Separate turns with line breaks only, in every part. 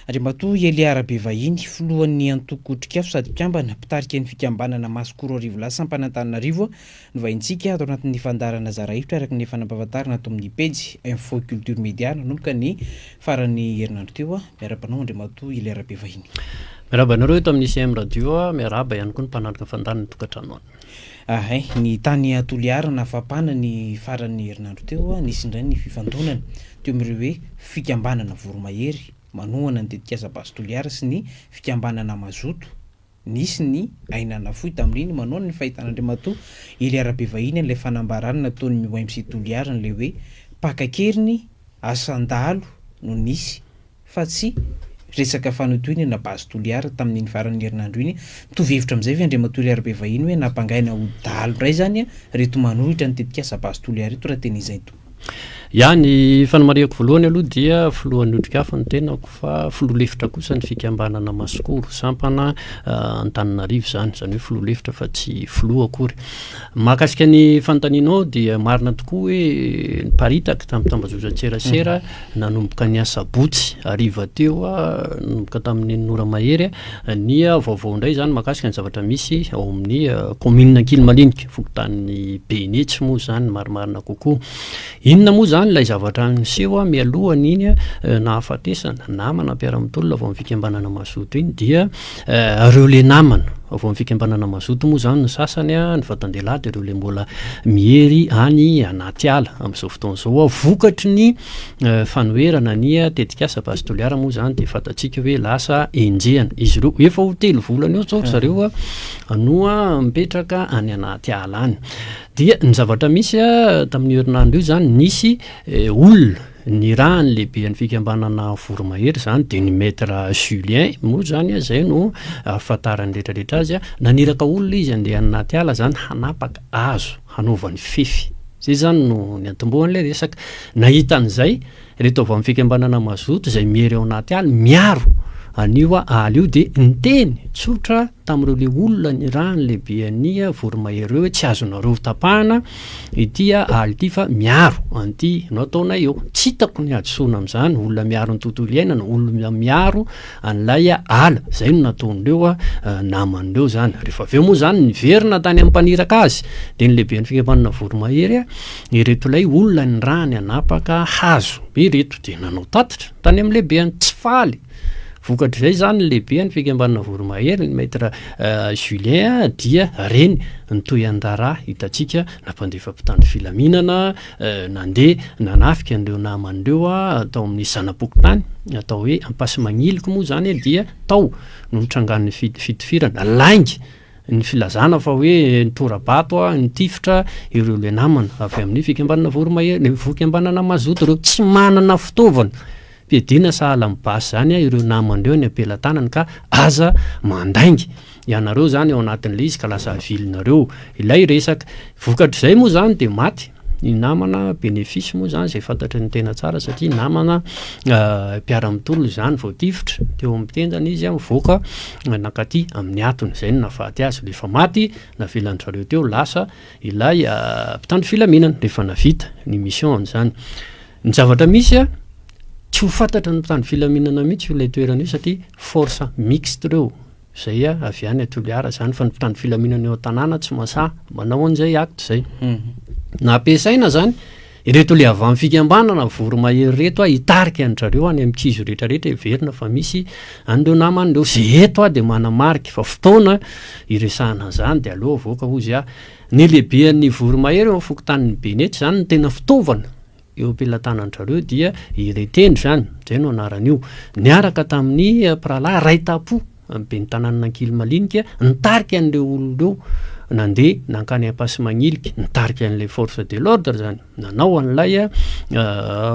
Andriamatoa Elia Rabevahiny, filohan'ny antoko Otrikafo sady mpikambana mpitarika ny fikambanana Masoko Roarivolahy sampana Antananarivo no vahintsika ato anatin'ny fandaharana Zara Hevitra araka ny efa nampahafantarina ato amin'ny pejy Info Culture Media nanomboka ny faran'ny herinandro teo. Miarahaba anao Andriamatoa Elia Rabevahiny.
Miarahaba anareo eto amin'ny ICM Radio, miarahaba ihany koa ny mpanaraka ny fandaharana ny tokantrano any.
Ahay, ny tany Toliara nafapana ny faran'ny herinandro teo, nisy indray ny fifandonana teo amin'ireo hoe fikambanana voromahery manohana ny tetikasa Base Toliara sy ny fikambanana Mazoto. Nisy ny aina nafoy tamin'iny manohana ny fahitan'Andriamatoa Elia Rabevahiny an'ilay fanambarana nataon'ny OMC Toliara an'ilay hoe mpaka an-keriny asan-dahalo no nisy fa tsy resaka fanotoinana base Toliara tamin'iny faran'ny herinandro iny. Mitovy hevitra amin'izay ve Andriamatoa Elia Rabevahiny hoe nampangaina ho dahalo indray izany ireto manohitra ny tetikasa base Toliara ireto raha tena izay to?
Ya, ny fanamarihako voalohany aloha dia filohan'ny Otrikafo ny tenako fa filoha lefitra kosa ny fikambanana Masikoro, sampana Antananarivo izany, izany hoe filoha lefitra fa tsy filoha akory. Mahakasika ny fanontanianao dia marina tokoa hoe niparitaka tamin'ny tambajotran-tserasera nanomboka ny asabotsy hariva teo, nanomboka tamin'ny enina ora mahery ny vaovao indray izany mahakasika ny zavatra misy ao amin'ny kaominina Ankilimalinike, fokontanin'i Benetsy moa izany ny marimarina kokoa. Inona moa izany ilay zavatra niseho mialohan'iny nahafatesana namana mpiara-mitolona avy ao amin'ny fikambanana Mazoto iny dia ireo le namana avy ao amin'ny fikambanana Mazoto moa izany ny sasany, ny vatan-dehilahy dia ireo le mbola miery any anaty ala amin'izao fotoana izao vokatry ny fanoherana ny tetikasa Base Toliara moa izany dia fantatsika hoe lasa enjehana izy ireo. Efa ho telo volana eo izao ry zareo no mipetraka any anaty ala any. Dia ny zavatra misy tamin'io herinandro io izany nisy olona nirahan'ny lehiben'ny fikambanana Voromahery izany dia ny maître Julien moa izany izay no ahafantaran'ny rehetra rehetra azy, naniraka olona izy handeha any anaty ala izany hanapaka hazo hanaovany fefy. Izay izany no niantombohan'ilay resaka. Nahita an'izay ireto avy amin'ny fikambanana Mazoto izay miery ao anaty ala miaro an'io ala io dia niteny tsotra tamin'ireo le olona nirahan'ny lehiben'ny voromahery ireo hoe tsy azonareo tapahana ity ala ity fa miaro an'ity no ataonay eo. Tsy hitako ny hadisoana amin'izany, olona miaro ny tontolo iainana, olona miaro an'ilay ala, izay no nataon'ireo namany ireo izany. Rehefa avy eo moa izany niverina tany amin'ny mpaniraka azy, dia ny lehiben'ny fikambanana voromahery, ireto ilay olona nirahany hanapaka hazo ireto dia nanao tatitra tany amin'ny lehibeny, tsy faly. Vokatr'izay izany ny lehiben'ny fikambanana voromahery, ny maître Julien dia reny nitohy an-draharaha hitantsika nampandefa mpitandro filaminana, Nandeha nanafika an'ireo namany ireo tao amin'ny zana-pokontany atao hoe Ampasimagniliky moa izany dia tao no nitrangan'ny fitifirana. Lainga ny filazana fa hoe nitora-bato, nitifitra ireo ilay namana avy amin'ny fikambanana Voromahery, ny fikambanana Mazoto ireo. Tsy manana fitaovana fiadiana sahala amin'ny basy izany ireo namany ireo any am-pelatanany ka aza mandainga. Ianareo izany ao anatin'ilay izy ka lasa avilinareo ilay resaka. Vokatr'izay moa izany dia maty ny namana bénéfice moa izany izay fantatry ny tena tsara satria namana mpiara-mitolona izany voatifitra teo amin'ny tendany izy mivoaka nankaty amin'ny atony. Izay no nahafaty azy. Rehefa maty navelan-dry zareo teo lasa ilay mpitandro filaminana rehefa navita ny mission-ny izany. Ny zavatra misy tsy ho fantatry ny mpitandro filaminana mihitsy io ilay toerana io satria force mixte ireo. Zay avy any Toliara zany fa ny mpitandro filaminana eo an-tanàna tsy masaha manao an'izay acte zay. Nampiasaina zany ireto le avy amin'ny fikambanana voromahery ireto hitarika an-dry zareo any amin'ny kizo rehetra rehetra heverina fa misy an'ireo namany ireo. Zay eto aho dia manamarika fa fotoana hiresahana an'izany dia aleo avoaka hozy aho. Ny lehiben'ny voromahery eo amin'ny fokontanin'i Benetsy zany no tena fitaovana eo am-pelatanandrareo dia i Retendry izany, izay no anaran'io, niaraka tamin'ny mpirahalahy iray tam-po amin'ny ben'ny tanànan'Ankilimalinika, nitarika an'ireo olona ireo nandeha nankany Ampasimagniliky, nitarika an'ilay force de l'ordre izany, nanao an'ilay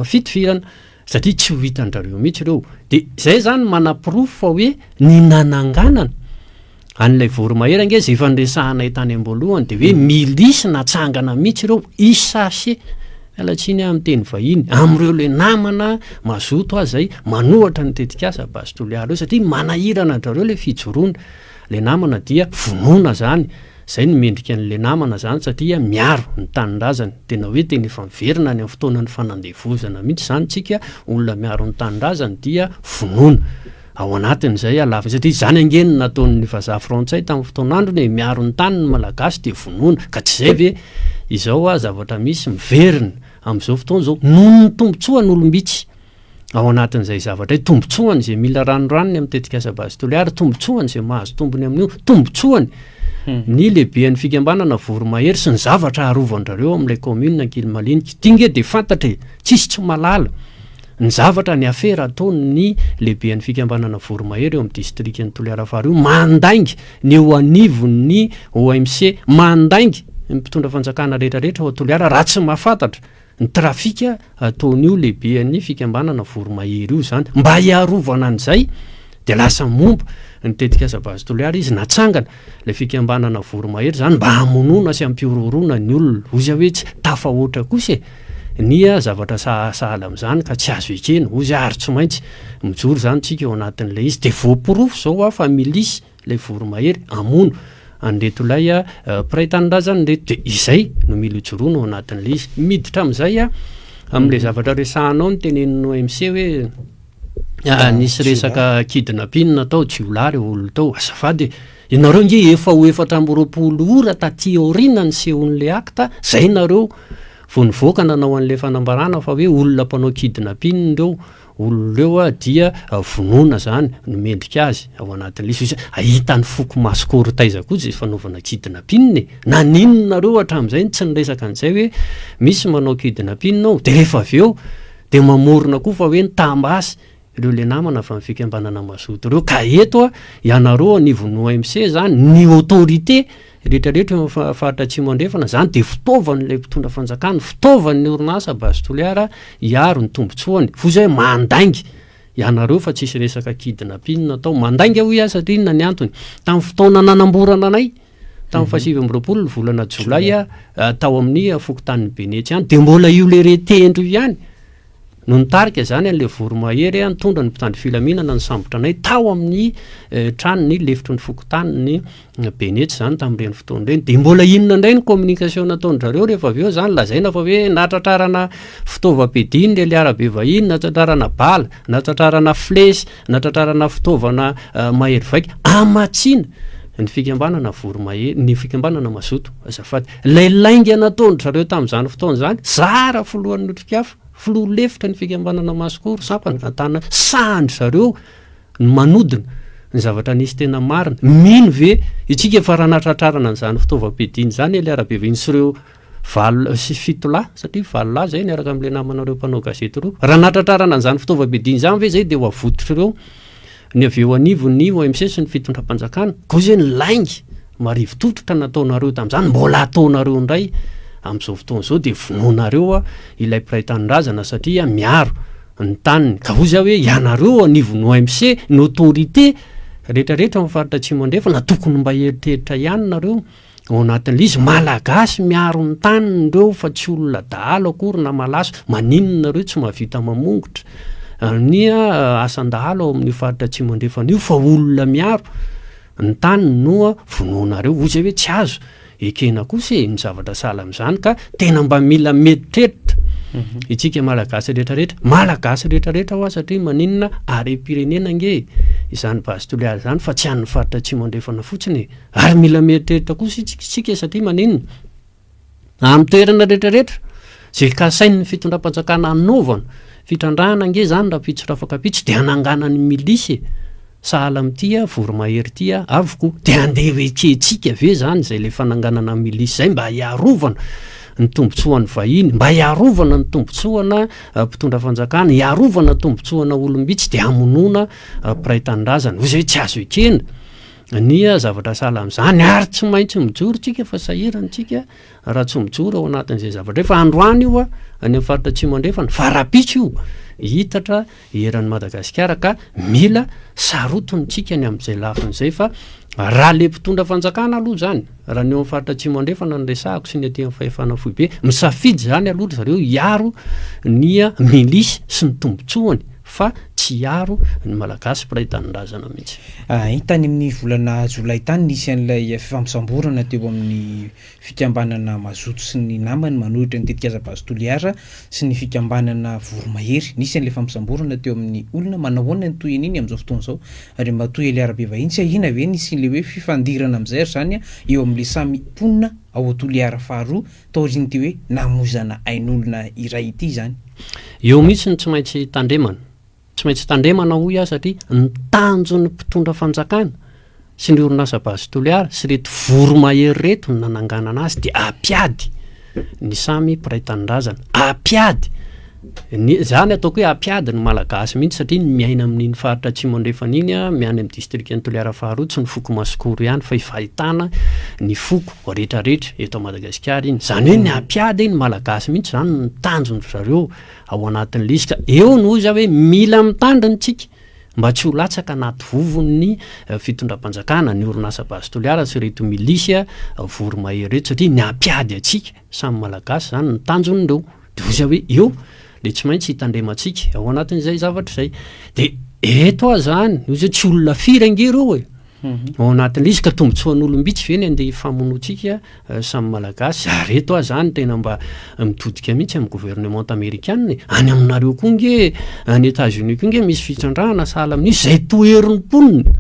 fitifirana, satria tsy ho hitan-drareo mihitsy ireo. Dia izay izany manaporofo fa hoe ny nananganana An'ilay voromahery ange izay efa niresahanay tany am-boalohany dia hoe milisy natsangana mihitsy ireo hisase, miala tsiny aho amin'ny teny vahiny, amin'ireo ilay namana mazoto aza izay manohatra ny tetikasa Base Toliara io satria manahirana an-dRareo ilay fijoroana. Ilay namana dia vonoina izany, izay no mendrika an'ilay namana izany satria miaro ny tanindrazany. Tena hoe tena efa miverina any amin'ny fotoanan'ny fanandevozana mihitsy izany tsika, olona miaro ny tanindrazany dia vonoina. Ao anatin'izay lafiny satria izany ange no nataon'ny vazaha frantsay tamin'ny fotoan'androny e, miaro ny tany ny Malagasy dia vonoina, ka tsy izay ve izao a zavatra misy miverina amin'izao fotoana izao noho ny tombontsoan'olom-bitsy ao anatin'izay zavatra io, tombontsoany izay mila ranoranony amin'ny tetikasa Base Toliara, tombontsoany izay mahazo tombony amin'io, tombontsoany ny lehiben'ny fikambanana Voromahery sy ny zavatra arovan-drareo amin'ilay commune Ankilimalinika. Ity nge dia fantatra e, tsisy tsy mahalala. Ny zavatra, ny afera ataon'ny lehiben'ny fikambanana Voromahery eo amin'ny distrikan'i Toliara Fara io, mandainga ny eo anivon'ny OMC, mandainga ny mpitondra fanjakana rehetra rehetra ao Toliara raha tsy mahafantatra ny trafika ataon'io lehiben'ny fikambanana Voromahery io izany. Mba hiarovana an'izay dia lasa momba ny tetikasa Base Toliara izy, natsangana ilay fikambanana Voromahery izany mba hamonoana sy hampihorohoroana ny olona. Hoy izy hoe tsy tafahoatra kosa e! Ny zavatra sahala amin'izany ka tsy azo ekena, hoy izy, ary tsy maintsy mijoro izany tsika ao anatin'ilay izy. Dia voaporofo izao hoa fa milisy ilay voromahery hamono an'ireto ilay mpiray tanindrazana ireto. Dia izay no mila ijoroana ao anatin'ilay izy. Miditra amin'izay amin'ilay zavatra resahanao notenenin'ny OMC hoe nisy resaka kidnapping tao, jiolahy ireo olona tao. Azafady e! Ianareo nge efa ho 24 ora taty aoriana nisehoan'ilay acte, zay nareo vao nivoaka nanao an'ilay fanambarana fa hoe olona mpanao kidnapping ireo olona ireo dia vonoina zany no mendrika azy ao anatin'ilay izy. Hitan'ny foko masikoro taiza koa izay fanaovana kidnapping e! Naninona nareo hatramin'izay no tsy niresaka an'izay hoe misy manao kidnapping ao, dia rehefa avy eo dia mamorona koa fa hoe nitam-basy ireo le namana avy amin'ny fikambanana mazoto ireo ka eto a ianareo anivon'ny OMC zany ny autorité rehetrarehetra eo amin'ny faritra atsimo andrefana zany de fitaovan'ilay mpitondra fanjakana fitaovan'ny orinasa Base Toliara hiaro ny tombontsoany fo zay mandainga ianareo fa tsisy resaka kidnapping atao mandainga hoy aho satria inona ny antony tamin'ny fotoana nanamborana anay tamin'ny faha 29 ny volana jolay tao amin'ny fokontanin'i Benetsy ihany de mbola io le retendro io ihany no nitarika izany an'ilay voromahery nitondra ny mpitandro filaminana nisambotra anay tao amin'ny tranon'ny lefitry ny fokontanin'i Benetsy izany tamin'ireny fotoana ireny. Dia mbola inona indray ny communication nataon-dry zareo rehefa avy eo izany? Lazaina fa hoe nahatratrarana fitaovam-piadiana ilay arabe vahiny, nahatratrarana bala, nahatratrarana flesy, nahatratrarana fitaovana mahery vaika. Hamatsiana ny fikambanana voromahery, ny fikambanana mazoto, azafady. Ilay lainga nataon-dry zareo tamin'izany fotoana izany, zara filohan'ny Otrikafo, filoha lefitra ny fikambanana Masikoro, sampana Antananarivo, sahan-dry zareo ny manodina ny zavatra nisy tena marina. Mino ve isika fa raha nahatratrarana an'izany fitaovam-piadiana izany ilay arabe vahiny sy ireo valo sy fito lahy, satria valo lahy izay niaraka amin'ilay namanareo mpanao gazety ireo, raha nahatratrarana an'izany fitaovam-piadiana izany ve izay dia ho avototr'ireo ny avy eo anivon'ny OMC sy ny fitondram-panjakana. Koa izay ny lainga marivo tototra nataonareo tamin'izany, mbola ataonareo indray amin'izao fotoana izao dia vonoinareo ilay mpiray tanindrazana satria miaro ny taniny. Ka hoy zaho hoe ianareo anivon'ny OMC, ny autorité rehetrarehetra amin'ny faritra Atsimo Andrefana tokony mba hieritreritra ihany nareo Ao anatin'ilay izy, Malagasy miaro ny taniny ireo fa tsy olona dahalo akory na malaso, maninona nareo tsy mahavita mamongotra ny asan-dahalo ao amin'io faritra Atsimo Andrefana io fa olona miaro ny taniny no vonoinareo, hoy zay hoe tsy azo ekena kosa e ny zavatra sahala amin'izany ka tena mba mila mieritreritra itsika Malagasy rehetrarehetra, Malagasy rehetrarehetra hoa satria maninona harem-pirenena ange izany Base Toliara izany fa tsy an'ny faritra Atsimo Andrefana fotsiny e. Ary mila mieritreritra kosa isika satria maninona? Amin'ny toerana rehetrarehetra izay kasain'ny fitondram-panjakana hanaovana fitrandrahana ange izany rahampitso rafakampitso dia hananganany milisy e! Sahala amin'ity voromahery ity avokoa. Dia handeha ho ekentsika ve izany izay ilay fananganana milisy izay mba hiarovana ny tombontsoan'ny vahiny, mba hiarovana ny tombontsoana mpitondra fanjakana, hiarovana tombontsoana olom-bitsy dia hamonoana mpiray tanindrazana. Hoy izay hoe tsy azo ekena. Ny zavatra sahala amin'izany ary tsy maintsy mijoro tsika fa sahirana tsika raha tsy mijoro ao anatin'izay zavatra izay fa androany io any amin'ny faritra Atsimo Andrefana fa rahampitso io hiitatra eran'i Madagasikara ka mila sarotiny tsika ny amin'izay lafiny izay fa raha le mpitondra fanjakana aloha zany raha ny eo amin'ny faritra Atsimo Andrefana no resahako sy ny aty amin'ny fahefana foibe misafidy zany aloha ry zareo hiaro ny milisy sy ny tombotsoany fa. tsy hiaro ny Malagasy mpiray tanindrazana mihitsy.
Hita any amin'ny volana jolay tany nisy an'ilay fifampisamborana teo amin'ny fikambanana Mazoto sy ny namany manohitra ny tetikasa Base Toliara sy ny fikambanana Voromahery. Nisy an'ilay fampisamborana teo amin'ny olona. Manao ahoana ny tohin'iny amin'izao fotoana izao? Andriamatoa Elia Rabevahiny, tsy ahiana ve ny hisian'ilay hoe fifandirana amin'izay ry izany eo amin'ilay samy mponina ao Toliara faharoa taorian'ity hoe namoizana ain'olona iray ity izany?
Eo mihitsy no tsy maintsy tandremana. Tsy maintsy tandremana hoy aho satria ny tanjon'ny mpitondra fanjakana sy ny orinasa Base Toliara sy ireto voromahery ireto no nananganana azy dia hampiady ny samy mpiray tanindrazana, hampiady ny, zany ataoko hoe hampiady ny Malagasy mihitsy satria ny miaina amin'iny faritra Atsimo Andrefana iny, miany amin'ny distrikan'i Toliara faharoa tsy ny foko Masikoro ihany fa efa ahitana ny foko rehetrarehetra eto Madagasikara iny, zany hoe ny hampiady ny Malagasy mihitsy zany no tanjon-dry zareo ao anatin'ilay izy ka eo no hoy za hoe mila mitandrina tsika mba tsy ho latsaka anaty vovon'ny fitondram-panjakana, ny orinasa Base Toliara sy ireto milisy voromahery ireto satria ny hampiady antsika samy Malagasy zany no tanjon'ireo, de hoy za hoe eo le tsy maintsy hitandremantsika ao anatin'izay zavatra izay, de eto aho zany hoy za tsy olona firy ange ireo e, ao anatin'ilay izy ka tombontsoan'olom-bitsy ve ny andeha hifamonoantsika samy Malagasy, ary eto aho zany tena mba mitodika mihitsy amin'ny gouvernement amerikana e, any aminareo koa nge any Etats Unis koa nge misy fitrandrahana sahala amin'io, izay toherin'ny mponina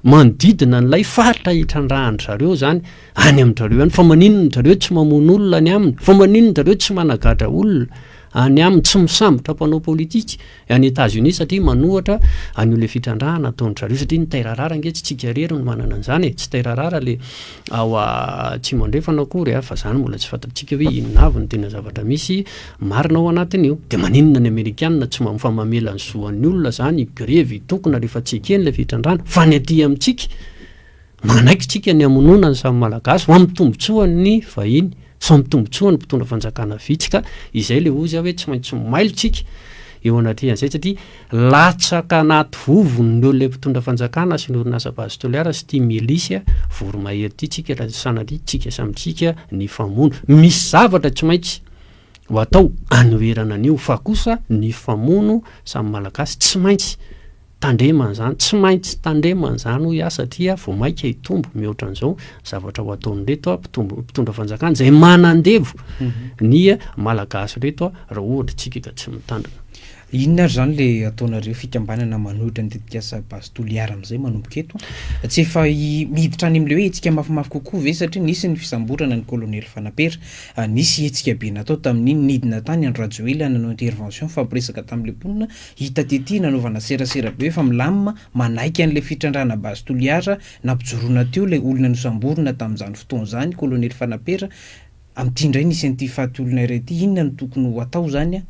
manodidina an'ilay faritra hitrandrahan-dry zareo zany any amin-dry zareo any, fa maninona ry zareo tsy mamono olona any aminy, fa maninona ry zareo tsy managadra olona any aminy, tsy misambotra mpanao politika any Etats Unis satria manohatra an'io le fitrandrahana ataon-dry zareo satria ny terre rare ange tsy tsika irery no manana an'izany e, tsy terre rare le ao atsimo andrefana akory a, fa zany mbola tsy fantatsika hoe inona avy no tena zavatra misy marina ao anatin'io, de maninona ny amerikana tsy mba mamela ny zo an'ny olona zany higrevy hitokona rehefa tsy ekeny le fitrandrahana fa ny aty amintsika Manaiky tsika ny hamonoana ny samy Malagasy ho amin'ny tombotsoan'ny vahiny sy ho amin'ny tombotsoan'ny mpitondra fanjakana vitsy ka izay le ozy aho hoe tsy maintsy mailo tsika eo anatrehan'izay satria latsaka anaty vovony ireo le mpitondra fanjakana sy ny orinasa Base Toliara sy ity milisy voromahery ity tsika raha sanatria tsika samy tsika nifamono. Misy zavatra tsy maintsy ho atao anoherana an'io fa kosa ny famono samy Malagasy tsy maintsy Tandremana izany, tsy maintsy tandremana izany hoy aho satria vao mainka hitombo mihoatra an'izao ny zavatra ho ataon'ireto mpitondra fanjakana izay manandevo ny Malagasy ireto raha ohatra isika ka tsy mitandrina.
Inona ary izany ilay ataonareo fikambanana manohitra ny tetikasa Base Toliara amin'izay manomboka eto? Tsy efa miditra any amin'ilay hoe hetsika mafimafy kokoa ve satria nisy ny fisamborana ny kolonely Fanapera, nisy hetsika be natao tamin'iny, nidina tany Andry Rajoelina nanao intervention nifampiresaka tamin'ilay mponina, Hita tety nanaovana serasera be fa milamina, manaiky an'ilay fitrandrahana base Toliara nampijoroana teo ilay olona nosamborina tamin'izany fotoana izany, Kolonely Fanapera, amin'ity indray nisy an'ity faty olona iray ity, inona no tokony ho atao izany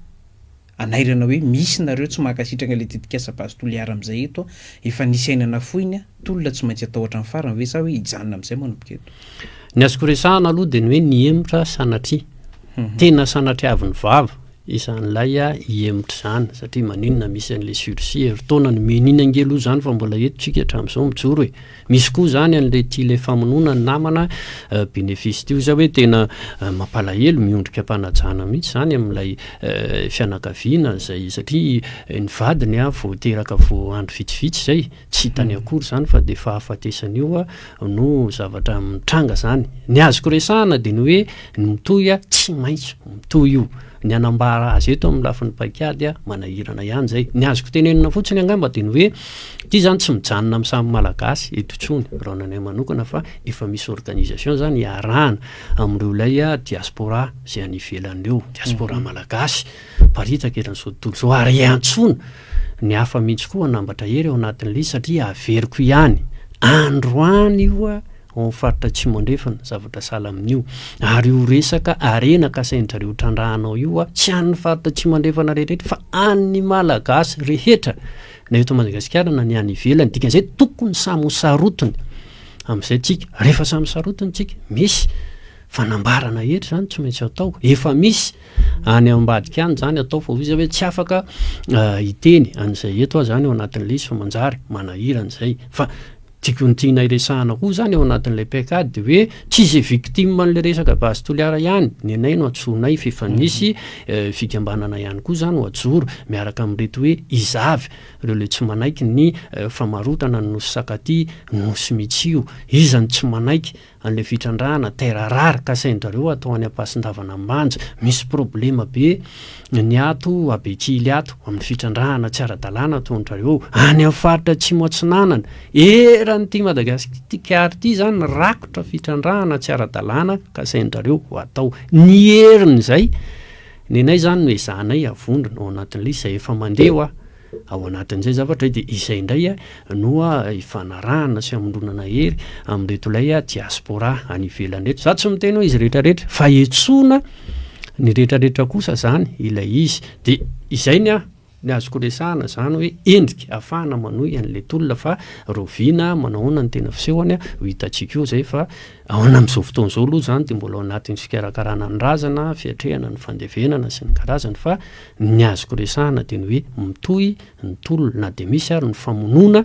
hanairana hoe misy nareo tsy mankasitraka ilay tetikasa base Toliara amin'izay eto, efa nisy aina nafoiny, tolona tsy maintsy atao hatramin'ny farany ve sa hoe hijanona amin'izay manomboka eto?
Ny azoko resahana aloha dia ny hoe nihemotra sanatria, tena sanatriavin'ny vava, Izany lay hihemotra izany satria maninona misy an'le sursis herintaona nomena iny ange aloha izany fa mbola eto tsika hatramin'izao mijoro e! Misy koa izany an'le ity le famonoana ny namana bénéfice ity hoy za hoe tena mampalahelo miondrika am-panajana mihitsy izany amin'ilay fianakaviana izay satria ny vadiny vao teraka vao andro vitsivitsy izay Tsy hitany akory izany fa dia fahafatesana io no zavatra mitranga izany. Ny azoko resahana dia ny hoe ny mitohy tsy maintsy mitohy io. Ny hanambara azy eto amin'ny lafiny paikady manahirana ihany izay. Ny azoko tenenina fotsiny angamba dia ny hoe ity izany tsy mijanona amin'ny samy Malagasy eto intsony raha ny anay manokana fa efa misy organisation izany iarahana amin'ireo ilay diaspora izay any ivelany ireo, diaspora malagasy. Miparitaka eran'izao tontolo izao ary iantsoana ny hafa mihitsy koa hanambatra hery ao anatin'ilay izy satria averiko ihany androany io ao amin'ny faritra Atsimo Andrefana zavatra sahala amin'io ary io resaka harena kasain-dry zareo trandrahana ao io tsy an'ny faritra Atsimo Andrefana rehetra fa an'ny Malagasy rehetra na eto Madagasikara na ny any ivelany dikan'izay tokony samy ho sarotiny amin'izay tsika rehefa samy sarotiny tsika misy fanambarana hery zany tsy maintsy atao efa misy Any ambadika any zany atao fa hoy izy hoe tsy afaka hiteny an'izay eto aho zany ao anatin'ilay izy fa manjary manahirana izay fa. Tiako ny tiana hiresahana koa izany ao anatin'ilay paikady dia hoe tsy izay victime an'ilay resaka Base Toliara ihany ny anay no antsoinay fa efa nisy fikambanana ihany koa izany ho ajoro miaraka amin'ireto hoe iza avy ireo ilay tsy manaiky ny famarotana ny Nosy Sakatia, Nosy Mitsio, iza no tsy manaiky an'ilay fitrandrahana terre rare kasain-drareo atao any Ampasindavana Ambanja, misy problema be ny ato Abekily ato amin'ny fitrandrahana tsy ara-dalàna ataon-drareo any amin'ny faritra Atsimo Atsinanana, eran'ity Madagasikara ity izany rakotra fitrandrahana tsy ara-dalàna kasain-drareo ho atao. Ny herin'izay, nenay izany no ezahanay avondrona ao anatin'ilay izy izay efa mandeha hoa. Ao anatin'izay zavatra dia izay indray no ifanarahana sy hamondronana hery amin'ireto ilay diaspora any ivelany ireto. Za tsy miteny hoe izy rehetra rehetra fa etsoina ny rehetra rehetra kosa zany ilay izy. Dia izay ny ahy, ny azoko resahana zany hoe endrika ahafahana manohy an'ilay tolona fa rahoviana, manao ahoana ny tena fisehony ho hitantsika eo izay fa ahoana amin'izao fotoana izao aloha zany dia mbola ao anatin'ny fikarakarana ny razana, fiatrehana ny fandevenana sy ny karazany fa Ny azoko resahana dia ny hoe mitohy ny tolona na dia misy ary ny famonoana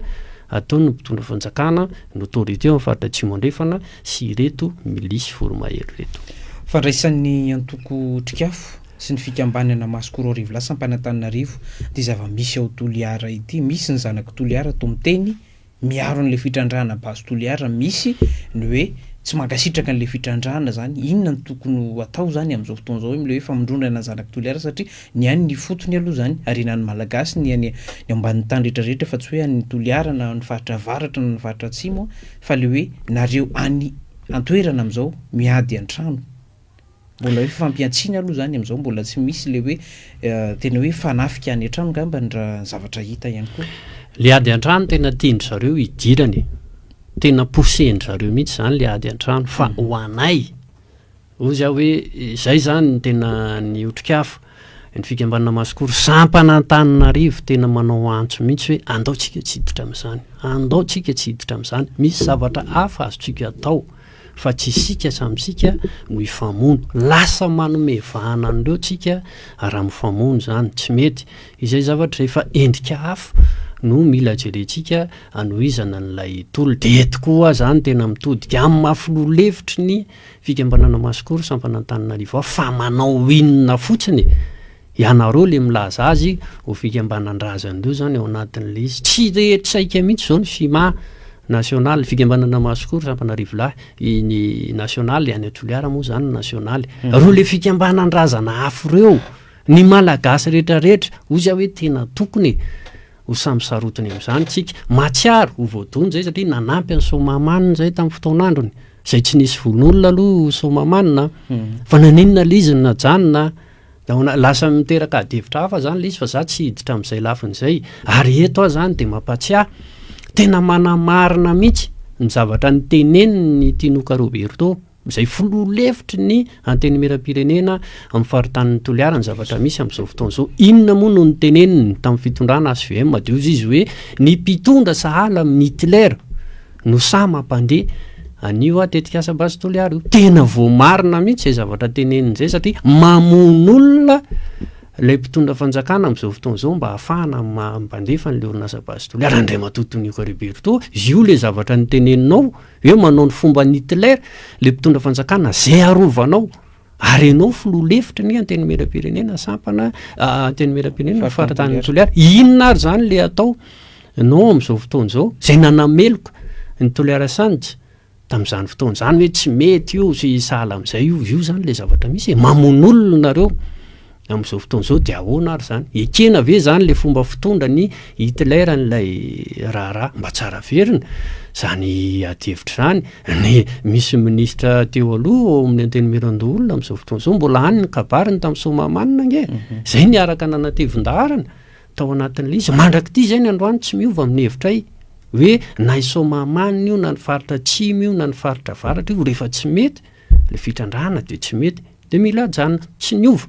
ataon'ny mpitondra fanjakana, ny autorité ao amin'ny faritra Atsimo Andrefana sy ireto milisy voromahery ireto.
Fandraisan'ny antoko Otrikafo sy ny fikambanana Maso 2000 lahy sampana Antananarivo ity zava-misy ao Toliara ity. Misy ny zanak'i Toliara toa miteny miaro an'ilay fitrandrahana base Toliara, misy ny hoe tsy mankasitraka an'ilay fitrandrahana zany, inona no tokony ho atao zany amin'izao fotoana izao hoe hoe famondronana ny zanak'i Toliara satria ny any ifotony aloha zany harenan'ny Malagasy ny any ny ambanin'ny tany rehetra rehetra fa tsy hoe any Toliara na ny faritra avaratra na ny faritra atsimo fa le hoe nareo any an-toerana amin'izao miady an-trano. Mbola hoe fifampihantsiana aloha izany amin'izao, mbola tsy misy ilay hoe tena hoe fanafika any an-trano angambany raha ny zavatra hita ihany koa.
Le ady an-trano tena tian-dry zareo hidirana e! Tena pousser-ndry zareo mihitsy izany le ady an-trano fa ho anay, hozy aho hoe izay izany no tena ny otrikafo, ny fikambanana Masikoro sampana Antananarivo tena manao antso mihitsy hoe andao tsika tsy hiditra amin'izany, andao tsika tsy hiditra amin'izany, misy zavatra hafa azontsika atao. fa tsy isika samy isika no hifamono, lasa manome vahana an'ireo tsika raha mifamono izany, tsy mety izay zavatra izay fa endrika hafa no mila jerentsika hanohizana an'ilay tolona, dia eto koa zany tena mitodika amin'ny maha filoha lefitry ny fikambanana Masikoro sampana Antananarivo aho fa manao inona fotsiny e! Ianareo le milaza azy ho fikambanan-drazan'ireo zany ao anatin'le izy. Tsy re tsaika mihitsy zao ny FIMA nasionaly, fikambanana Masikoro sampana Rivolahy, ny nasionaly any Toliara moa zany ny nasionaly. Reo le fikambanan-drazana hafa reo, ny Malagasy retraretra, hozy aho hoe tena tokony e. Ho samy sarotiny amin'izany tsika. Mahatsiaro ho voadona izay satria nanampy an'i Soamahamanina izay tamin'ny fotoan'androny. Izay tsy nisy vono olona aloha Soamahamanina fa naninona ilay izy no najanona. Nahoana lasa miteraka adihevitra hafa izany ilay izy fa za tsy hiditra amin'izay lafiny izay. Ary eto aho izany dia mampatsiahy, tena manamarina mihitsy ny zavatra notenenin'i Tinoka Roberto. Izay filoha lefitry ny Antenimierampirenena amin'ny faritanin'i Toliara ny zavatra misy amin'izao fotoana izao. Inona moa no noteneniny tamin'ny fitondrana HVM? Dia hoy izy hoe ny mpitondra sahala amin'i Hitler no sahy mampandeha an'io tetikasa Base Toliara io. Tena voamarina mihitsy izay zavatra teneniny izay satria mamono olona ilay mpitondra fanjakana amin'izao fotoana izao mba hahafahana mampandefa an'ilay orinasa Base Toliara. Andriamatoa Tonioko Roberto, io ilay zavatra noteneninao. Hoe manao ny fomban'i Hitler le mpitondra fanjakana zay arovanao ary ianao filoha lefitry ny antenimierampirenena sampana antenimierampirenena faritanin'i Toliara. Inona ary zany le atao nao amin'izao fotoana izao zay nanameloka ny Toliara Sands tamin'izany fotoana izany hoe tsy mety io sy sahala amin'izay io, io zany le zavatra misy e, mamono olona nareo. Amin'izao fotoana izao dia ahoana ary izany? Ekena ve izany ilay fomba fitondra ny Hitler an'ilay raharaha? Mba tsara averina izany adihevitra izany. Ny misy minisitra teo aloha ao amin'ny Antenimierandoholona amin'izao fotoana izao mbola any ny kabariny tamin'ny Soamahamanina ange. Izay niaraka nanatevin-daharana tao anatin'ilay izy. Mandrak'ity izay ny androany tsy miova amin'ny hevitray hoe na i Soamahamanina io na ny faritra atsimo io na ny faritra avaratra io rehefa tsy mety ilay fitrandrahana dia tsy mety. Dia mila ajanona, tsy niova.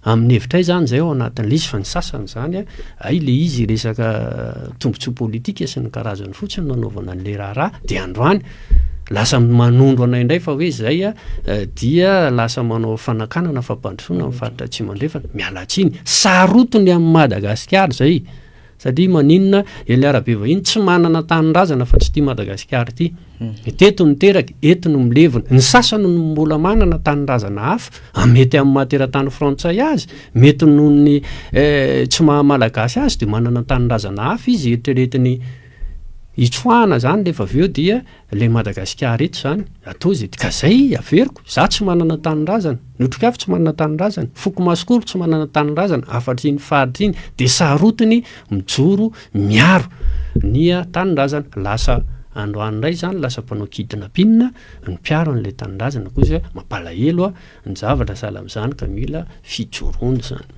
Amin'ny hevitray izany izay ao anatin'ilay izy fa ny sasany izany hay ilay izy resaka tombontsoa politika sy ny karazany fotsiny no anaovana an'ilay raharaha dia androany lasa manondro anay indray fa hoe izay dia lasa manao fanakanana fampandrosoana amin'ny faritra Atsimo Andrefana. Miala tsiny, sarotiny amin'i Madagasikara izay. Satria maninona eny arabe vahiny tsy manana tanindrazana fa tsy ity Madagasikara ity. Teto no teraka, eto no milevina. Ny sasany no mbola manana tanindrazana hafa, mety amin'ny maha teratany frantsay azy, mety noho ny tsy maha malagasy azy dia manana tanindrazana hafa izy eritreretiny hitsoahana zany rehefa avy eo dia Ilay Madagasikara eto izany, atao izay, ka zay averiko, za tsy manana tanindrazana, ny Otrikafo tsy manana tanindrazana, foko Masikoro tsy manana tanindrazana afa-tsy iny faritra iny, dia sarotiny mijoro miaro ny tanindrazana, lasa androany indray izany lasa mpanao kidnapping ny mpiaro an'ilay tanindrazana kosa mampalahelo ny zavatra sahala amin'izany ka mila fijoroana izany.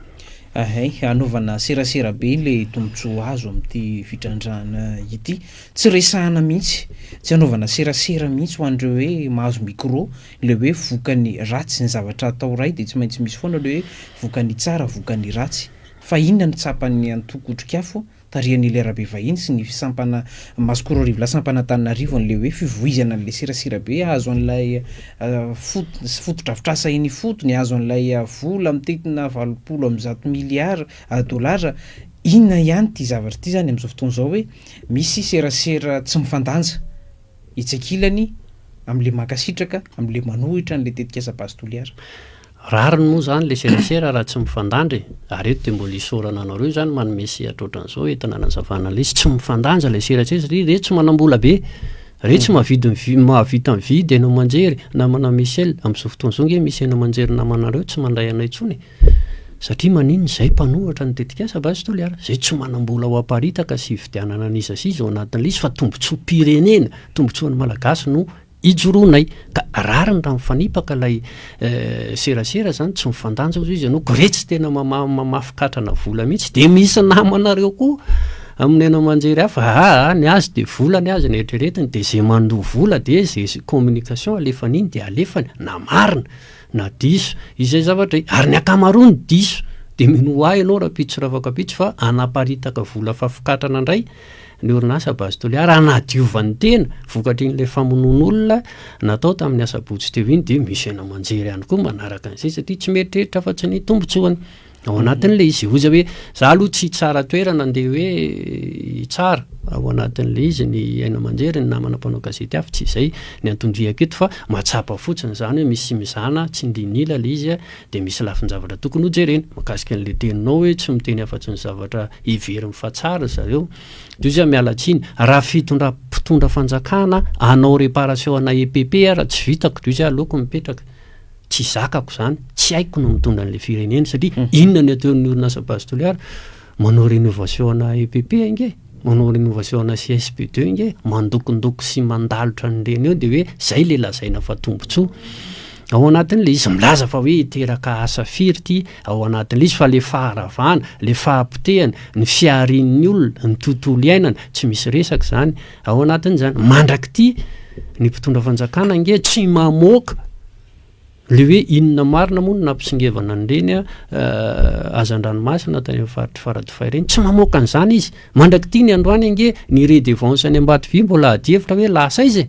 Hay, hanaovana serasera be ilay tombontsoa azo amin'ity fitrandrahana ity. Tsy resahana mihitsy, tsy anaovana serasera mihitsy ho an'ireo hoe mahazo micro, ilay hoe vokany ratsy ny zavatra atao iray dia tsy maintsy misy foana ilay hoe vokany tsara, vokany ratsy. Fa inona no tsapan'ny antoko Otrikafo tarihan'i Elia Rabevahiny sy ny sampana Masikoro Arivolahy sampana Antananarivo an'ilay hoe fivoizana an'ilay serasera be hahazo an'ilay fot- fotodrafitrasa eny ifotony, hahazo an'ilay vola mitentina 180 miliara dolara Inona ihany ity zavatra ity zany amin'izao fotoana izao hoe misy serasera tsy mifandanja etsy ankilany amin'ilay mankasitraka, amin'ilay manohitra an'ilay tetikasa Base Toliara.
Rariny moa izany ilay serasera raha tsy mifandanja e! Ary eto dia mbola isaorana anareo izany manome sehatra ohatran'izao entina hanazavana an'ilay izy. Tsy mifandanja ilay serasera satria iretsy tsy manam-bola be, iretsy mahavidy mivi- mahavita mividy haino aman-jery, namana Michel, amin'izao fotoana izao ange misy haino aman-jery namanareo tsy mandray anay intsony e! Satria maninona izay mpanohatra ny tetikasa Base Toliara? Izay tsy manam-bola ho aparitaka sy hividianana an'iza sy iza ao anatin'ilay izy fa tombontsoam-pirenena, tombontsoan'ny Malagasy no ijoroanay. Ka rariny raha mifanipaka ilay serasera izany, tsy mifandanja hozy izy ianao, ko re tsy tena mamafy katrana vola mihitsy, dia misy namanareo koa amin'ny haino aman-jery hafa, aa ny azy dia vola ny azy no eritreretiny, dia izay mandoa vola dia izay communication alefany iny dia alefany, na marina. na diso izay zavatra ary ny ankamaroany diso dia minoa ahy ianao rahampitso sy rafakampitso fa hanaparitaka vola fahafokatrana indray ny orinasa Base Toliara hanadiovany tena vokatr'in'ilay famonoan'olona natao tamin'ny asabotsy teo iny dia misy haino aman-jery ihany koa manaraka an'izay satria tsy mieritreritra afa-tsy ny tombontsoany. Ao anatin'ilay izy, hoy izy hoe, za aloha tsy hitsara toerana andeha hoe hitsara ao anatin'ilay izy ny haino aman-jery, ny namana mpanao gazety hafa, tsy izay ny anton-driako eto fa mahatsapa fotsiny izany hoe misy mizana tsindrin'ila ilay izy dia misy lafin-javatra tokony hojerena. Mahakasika an'ilay teninao hoe tsy miteny afa-tsy ny zavatra heveriny fa tsara ry zareo. Dia hoy izy hoe miala tsiny, raha fitondra mpitondra fanjakana hanao réparation ana EPP ara tsy vitako, dia hoy izy hoe aleoko mipetraka. Tsy zakako izany, tsy haiko no mitondra an'ilay firenena satria inona ny ataon'ny orinasa Base Toliara? Manao rénovation ana EPP ange, manao rénovation ana CSB deux ange, mandokondoko sy mandalotra an'ireny eo dia hoe zay ilay lazaina fa tombontsoa. Ao anatin'ilay izy milaza fa hoe hiteraka asa firy ity ao anatin'ilay izy fa ilay faharavana, ilay fahapotehana, ny fiharian'ny olona, ny tontolo iainana, tsy misy resaka izany ao anatin'izany. Mandrak'ity ny mpitondra fanjakana ange tsy mamoaka Le hoe inona marina moa no nampitsingevana an'ireny hazandranomasina tany amin'ny faritr'i Faradofay ireny? Tsy mamoaka an'izany izy. Mandrak'ity ny androany ange ny redevance any Ambatovy mbola adihevitra hoe lasa aiza e?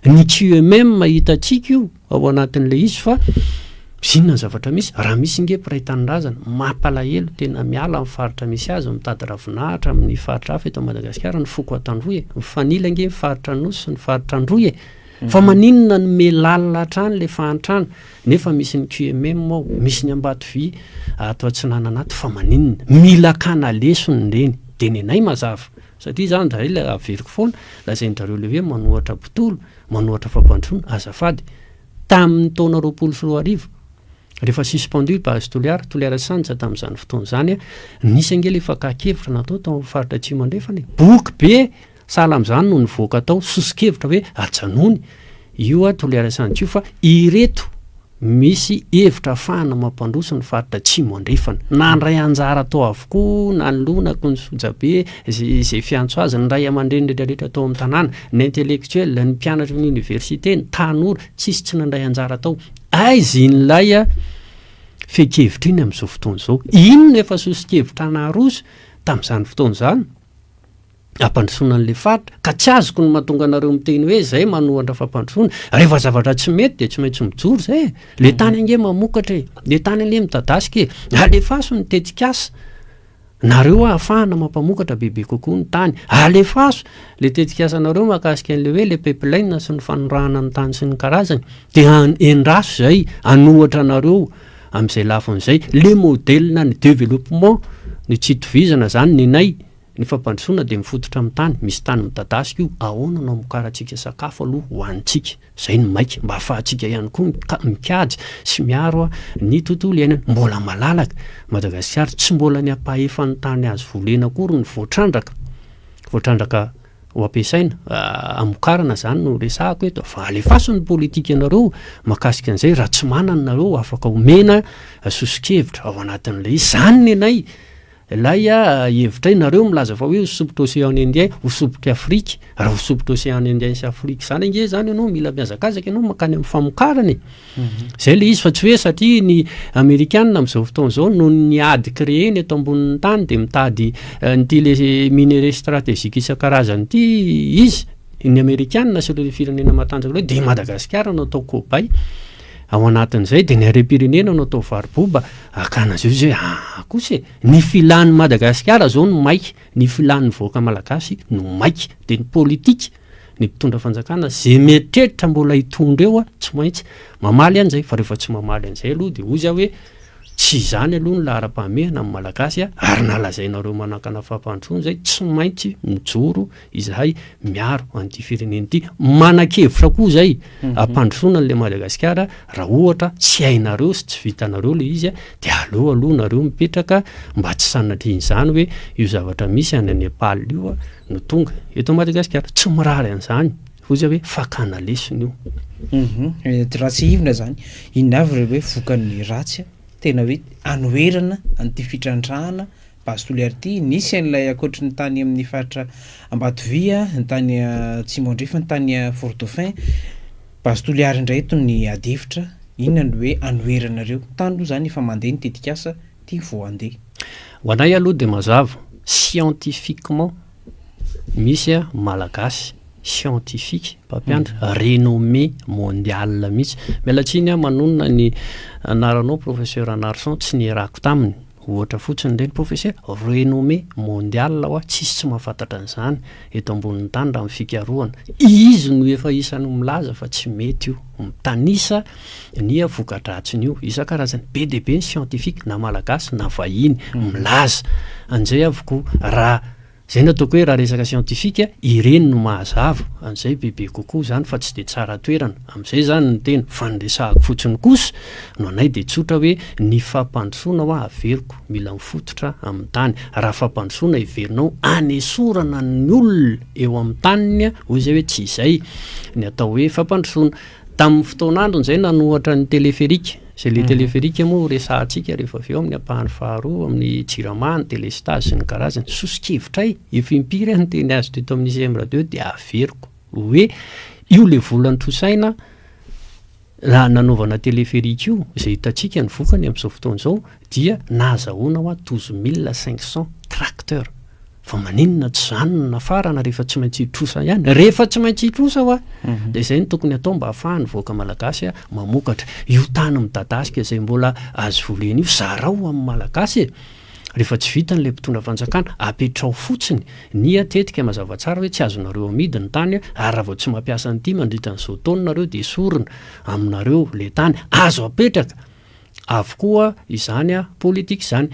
Ny QMM hitantsika io ao anatin'ilay izy fa inona ny zavatra misy? Raha misy nge mpiray tanindrazana, mampalahelo tena miala amin'ny faritra misy azy, mitady ravinahitra amin'ny faritra hafa eto Madagasikara ny foko Antandroy e! Mifanila ange ny faritra Anosy sy ny faritra Androy e! Fa maninona no me lalina hatrany le fahantrana nefa misy ny QMM ao, misy ny Ambatovy ato atsinanana ato fa maninona? Mila akana lesona ireny de nenay mazava satria zany zay le averiko foana lazain-drareo le hoe manohatra mpitolo, manohatra fampandrosoana azafady tamin'ny taona 2020 rehefa suspendu base Toliara, Toliara Sanja tamin'izany fotoana izany nisy ange le fakan-kevitra natao tao amin'ny faritra Atsimo Andrefana e, boky be Sahala amin'izany no nivoaka tao soso-kevitra hoe ajanony io Toliara Sanjo io fa ireto misy hevitra afahana mampandroso ny faritra Atsimo Andrefana. Nandray anjara tao avokoa na ny lonako, ny sojabe, izay fiantso azy, ny ray aman-dreny rehetrarehetra tao amin'ny tanàna, ny intellectuel, ny mpianatry ny oniversite, ny tanora, tsisy tsy nandray anjara tao. Aiza in'ilay fehin-kevitra iny amin'izao fotoana izao? Inona efa soso-kevitra naroso tamin'izany fotoana izany? hampandrosoana an'ilay faritra, ka tsy azoko ny mahatonga anareo miteny hoe zay manohatra fampandrosoana, rehefa zavatra tsy mety dia tsy maintsy mijoro zay e, le tany ange mamokatra e, le tany anie midadasika e, alefaso ny tetikasa. Nareo ahafahana mampamokatra bebe kokoa ny tany. Alefaso le tetikasanareo mahakasika an'le hoe le pipeline sy ny fanondrahana ny tany sy ny karazany de endraso zay anohatra anareo amin'izay lafiny zay. Le modèle ny développement ny tsy itovizana zany nenay ny fampandrosoana de mifototra amin'ny tany, misy tany midadasika io, ahoana no hamokarantsika sakafo aloha ho antsika? Izay no maika mba ahafahantsika ihany koa mikajy sy miaro ny tontolo iainana. Mbola malalaka Madagasikara, tsy mbola ny ampahefan'ny tany azo volena akory no voatrandraka, voatrandraka ho ampiasaina, hamokarana izany no resahako eto. Fa alefaso ny politikanareo mahakasika an'izay, raha tsy manana nareo afaka omena soso-kevitra ao anatin'ilay izy. Izany nenay. Ilay hevitra nareo milaza fa hoe ho sompitra Océan Indien, ho sompitry Afrika, raha ho sompitra Océan Indien sy Afrika izany ange izany ianao mila mihazakazaka ianao mankany amin'ny famokarana e. Zay le izy fa tsy hoe satria ny Amerikana amin'izao fotoana izao noho ny ady créer-ny eto ambonin'ny tany dia mitady an'ity le minerais stratégique isan-karazany ity izy, ny Amerikana sy ireo firenena matanjaka ireo dia i Madagasikara no atao cobaye ao anatin'izay dia ny harem-pirenena no atao varoboba. Hakana azy io izy hoe aa kosa e! Ny filan'i Madagasikara zao no maika, ny filan'ny vahoaka malagasy no maika, dia ny politika, ny mpitondra fanjakana ze mieritreritra mbola hitondra eo tsy maintsy mamaly an'izay, fa rehefa tsy mamaly an'izay aloha dia hozy aho hoe tsy izany aloha ny laharam-pahamehana amin'ny malagasy ary na lazainareo manakana fampandrosoana izay tsy maintsy mijoro izahay miaro an'ity firenena ity, manan-kevitra koa izay hampandrosoana an'ilay Madagasikara, raha ohatra tsy hainareo sy tsy vitanareo ilay izy dia aleo aloha nareo mipetraka mba tsy sanatrian'izany hoe io zavatra misy any Nepal io no tonga eto Madagasikara, tsy mirary an'izany hoy izy hoe fakana lesona io.
Raha tsiahivina izany, inona avy ireo hoe vokany ratsy tena hoe anoherana an'ity fitrandrahana Base Toliara ity, nisy an'ilay ankoatry ny tany amin'ny faritra Ambatovia, ny tany Atsimo Andrefana, ny tany Fort Dauphin. Base Toliara indray eto ny ady hevitra, inona no hoe anoheranareo? Tany aloha izany efa mandeha ny tetikasa, ity vao handeha.
Ho anay aloha dia mazava, scientifiquement misy Malagasy scientifique mpampianatra renommé mondial mihitsy, miala tsiny aho manonona ny anaranao professeur Narson tsy nierako taminy, Ohatra fotsiny ireny professeur renommé mondial hoa, tsisy tsy mahafantatra an'izany eto ambonin'ny tany raha ny fikarohana. Izy no efa isan'ny milaza fa tsy mety io, mitanisa ny voka-dratsiny io isan-karazany. Be dia be ny scientifique na malagasy na vahiny milaza an'izay avokoa. Raha Izay no ataoko hoe raha resaka siantifika, ireny no mahazava an'izay bebe kokoa izany fa tsy dia tsara toerana amin'izay izany ny tena, fa ny resahako fotsiny kosa no anay dia tsotra hoe ny fampandrosoana hoa averiko mila mifototra amin'ny tany, raha fampandrosoana heverinao hanesorana ny olona eo amin'ny taniny hoy izay hoe tsy izay ny atao hoe fampandrosoana. Tamin'ny fotoan'androny izay nanohatra ny téléphérique, izay le téléphérique moa ho resahantsika rehefa avy eo amin'ny ampahany faharoa amin'ny jirama, ny délestage sy ny karazany. Soso-kevitray, efa impiry aho niteny azy teto amin'ny ICM radio dia averiko hoe io le vola notrosaina raha nanaovana téléphérique io, izay hitantsika ny vokany amin'izao fotoana izao dia nahazahoana hoa 12500 tracteurs. Fa maninona tsy izany no nafarana rehefa tsy maintsy hitrosa ihany? Rehefa tsy maintsy hitrosa hoa, dia izay no tokony atao mba ahafahan'ny vahoaka malagasy mamokatra. Io tany midadasika izay mbola azo volena io, zarao ho amin'ny malagasy e! Rehefa tsy vitan'ilay mpitondra fanjakana, apetraho fotsiny ny tetika mazava tsara hoe tsy azonareo amidy ny tany ary raha vao tsy mampiasa an'ity mandritra an'izao taona nareo dia esorina aminareo ilay tany. Azo apetraka avokoa izany politika izany.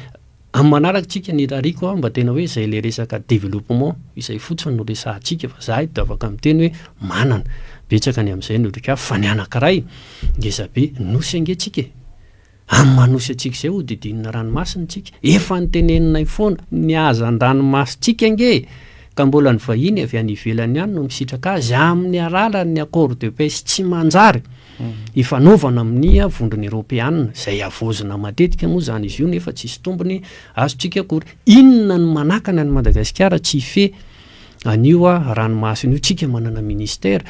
Amin'ny manaraka tsika ny irariako a mba tena hoe izay le resaka développement izay fotsiny no resahantsika fa za eto afaka miteny hoe manana betsaka ny amin'izay ny otrikafo fa ny anakiray ngeza be nosy ange tsika e! Amin'ny maha nosy antsika izay hodidinina ranomasina tsika efa noteneninay foana ny hazan-dranomasintsika ange e! Ka mbola ny vahiny avy any ivelany ihany no misitraka azy amin'ny alalan'ny accord de pêche tsy manjary ifanaovana amin'ny vondrona eropeana, izay havaozina matetika moa izany izy io nefa tsisy tombony azontsika akory. Inona no manakana an'i Madagasikara tsy hifehy an'io ranomasina io? Tsika manana ministère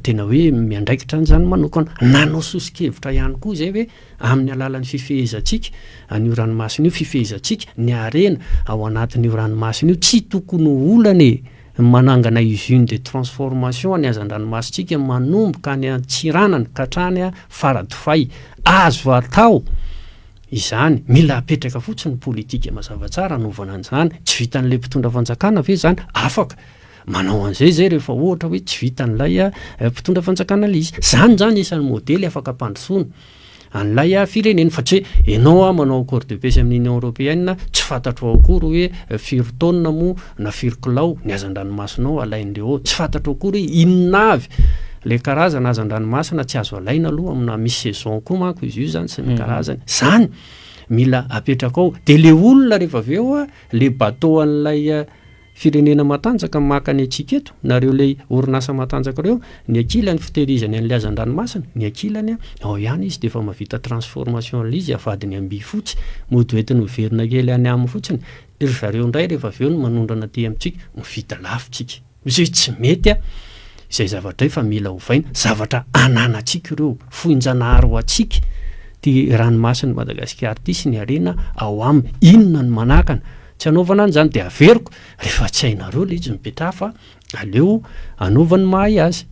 tena hoe miandraikitra an'izany manokana. Nanao soso-kevitra ihany koa izay hoe amin'ny alalan'ny fifehezantsika an'io ranomasina io, fifehezantsika ny harena ao anatin'io ranomasina io, tsy tokony ho olana e, ny manangana usine de transformation ny hazandranomasintsika manomboka any Antsiranana ka hatrany Faradofay. Azo atao. Izany, mila apetraka fotsiny ny politika mazava tsara hanaovana an'izany, tsy vitan'ilay mpitondra fanjakana ve izany? Afaka manao an'izay izay rehefa ohatra hoe tsy vitan'ilay mpitondra fanjakana ilay izy. Izany izany isan'ny modely afaka ampandrosoana an'ilay firenena fa tsy hoe ianao manao accord de paix amin'ny Union Européenne, tsy fantatrao akory hoe firy taonina moa na firy kilao ny hazan-dranomasinao alain'ireo ao, tsy fantatrao akory hoe inona avy ilay karazana hazan-dranomasina tsy azo alaina aloha amina misy saison koa manko izy io zany sy ny karazany, zany mila apetraka ao, de le olona rehefa avy eo a, le bateau an'ilay firenena matanjaka maka ny antsika eto, nareo le orinasa matanjaka reo, ny ankilany fitehirizany an'ilay hazan-dranomasina, ny ankilany ao ihany izy de efa mahavita transformation an'ilay izy avadiny am-bifotsy, mody hoentiny miverina kely any aminy fotsiny, Ry zareo indray rehefa avy eo no manondrana aty amintsika, mividy lafo tsika. Misy hoe tsy mety a, izay zavatra izay fa mila ovaina, zavatra ananantsika ireo, foin-janahary ho antsika ity ranomasin'i Madagasikara ity sy ny harena ao aminy, inona no manakana tsy hanaovana an'izany? Dia averiko, rehefa tsy hainareo ilay izy mipetraha fa Aleo anaovany mahay azy.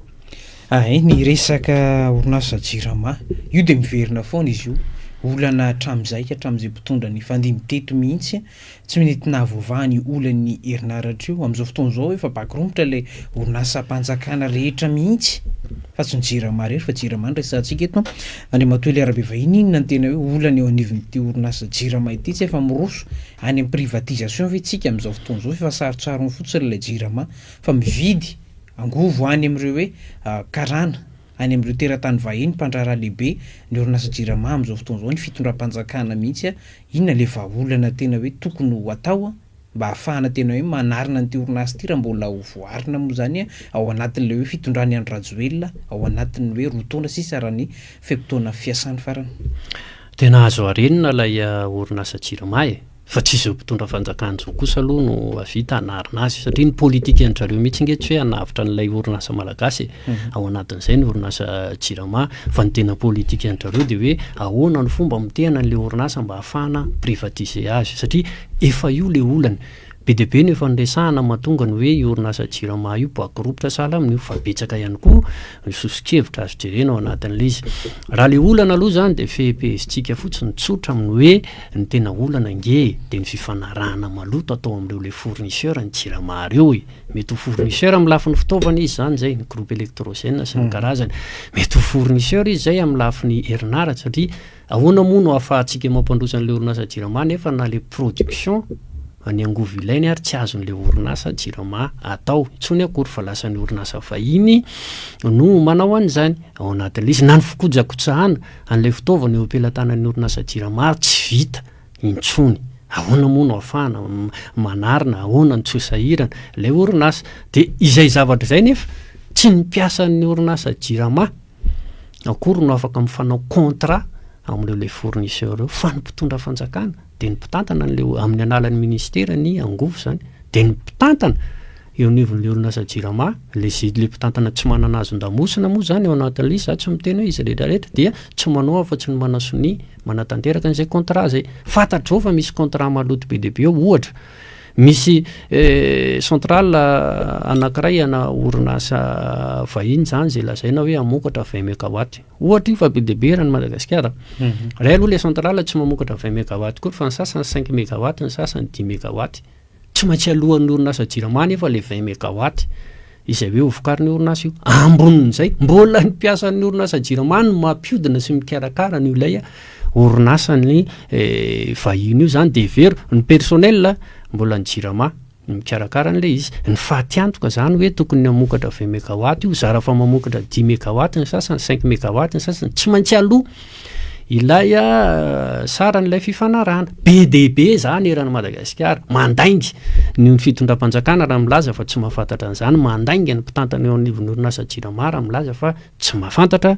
Hay, ny resaka orinasa Jirama, io dia miverina foana izy io, olana hatramin'izay ka hatramin'izay mpitondra nifandimby teto mihitsy, tsy mety nahavoavaha ny olan'ny herinaratra io, amin'izao fotoana izao efa bakiromotra ilay orinasam-panjakana rehetra mihitsy fa tsy ny Jirama irery fa Jirama no resahantsika eto. Andriamatoa Elia Rabevahiny, inona no tena hoe olana eo anivon'ity orinasa Jirama ity, tsy efa miroso Any amin'ny privatisation ve tsika amin'izao fotoana izao f'efa sarotsarony fotsiny ilay jirama fa mividy angovo any amin'ireo hoe karana, any amin'ireo teratany vahiny mpandraharaha lehibe ny orinasa jirama amin'izao fotoana izao, ny fitondram-panjakana mihitsy, inona ilay vahaolana tena hoe tokony ho atao mba hahafahana tena hoe manarina an'ity orinasa ity raha mbola ho voaarina moa izany ao anatin'ilay hoe fitondran'i Andry Rajoelina ao anatin'ny hoe roa taona sisa raha ny fe-potoana fiasany farany.
Tena azo arenina ilay orinasa Jirama e! Fa tsy izao mpitondra fanjakana izao kosa aloha no hahavita hanarina azy satria ny politikan-dry zareo mihitsy ange tsy hoe hanavotra an'ilay orinasa malagasy e! Ao anatin'izay ny orinasa Jirama fa ny tena politikan-dry zareo dia hoe ahoana ny fomba hamotehana an'ilay orinasa mba hahafahana privatiser azy satria efa io ilay olana. Be dia be no efa noresahana mahatonga ny hoe io orinasa Jirama io boakiropitra sahala amin'io fa betsaka ihany koa ny soso-kevitra azo jerena ao anatin'ilay izy. Raha ilay olana aloha izany dia fehipehezintsika fotsiny tsotra amin'ny hoe ny tena olana ange e, dia ny fifanarahana maloto atao amin'ireo ilay fournisseur ny Jirama ireo e. Mety ho fournisseur amin'ny lafiny fitaovana izy izany izay, ny groupe électrogène sy ny karazany. Mety ho fournisseur izy izay amin'ny lafiny herinaratra satria Ahoana moa no ahafahantsika mampandroso an'ilay orinasa Jirama nefa na le production ny angovo ilainy ary tsy azon'ilay orinasa Jirama atao intsony akory fa lasa ny orinasa vahiny no manao an'izany ao anatin'ilay izy. Na ny fikojakotsahana an'ilay fitaovana eo am-pelatanan'ny orinasa Jirama ary tsy vita intsony. Ahoana moa no ahafahana manarina, ahoana no tsy ho sahirana ilay orinasa. Dia izay zavatra izay nefa tsy ny mpiasan'ny orinasa Jirama akory no afaka mifanao contrat amin'ireo ilay fournisseur ireo fa ny mpitondra fanjakana dia ny mpitantana an'ilay amin'ny alalan'ny ministera ny angovo izany dia ny mpitantana eo anivon'ilay orinasa Jirama ilay zay ilay mpitantana tsy manana hazon-damosina moa izany ao anatin'ilay izy za tsy miteny hoe izy rehetra rehetra dia tsy manao afa-tsy ny manasonia manatanteraka an'izay contrat izay fantatrao fa misy contrat maloto be dia be eo ohatra Misy centrale anankiray ana orinasa vahiny izany izay lazaina hoe hamokatra vingt megawatt. Ohatra io fa be dia be eran'i Madagasikara. Iray aloha ilay centrale tsy mamokatra vingt megawatt akory fa ny sasany cinq megawatt, ny sasany dix megawatt. Tsy maintsy aloan'ny orinasa Jirama anefa ilay vingt megawatt izay hoe hovokarin'io orinasa io. Ambonin'izay, mbola ny mpiasan'ny orinasa Jirama no mampiodina sy mikarakara an'io ilay orinasan'ny vahiny io izany dia hevero, ny personnel mbola ny Jirama no mikarakara an'ilay izy. Ny fatiantoka izany hoe tokony hamokatra vingt megawatt io, zara fa mamokatra dix megawatt ny sasany, cinq megawatt ny sasany, tsy maintsy aloa ilay saran'ilay fifanarahana. Be dia be izany eran'i Madagasikara. Mandainga ny fitondram-panjakana raha milaza fa tsy mahafantatra an'izany, mandainga ny mpitantana eo anivon'ny orinasa Jirama raha milaza fa tsy mahafantatra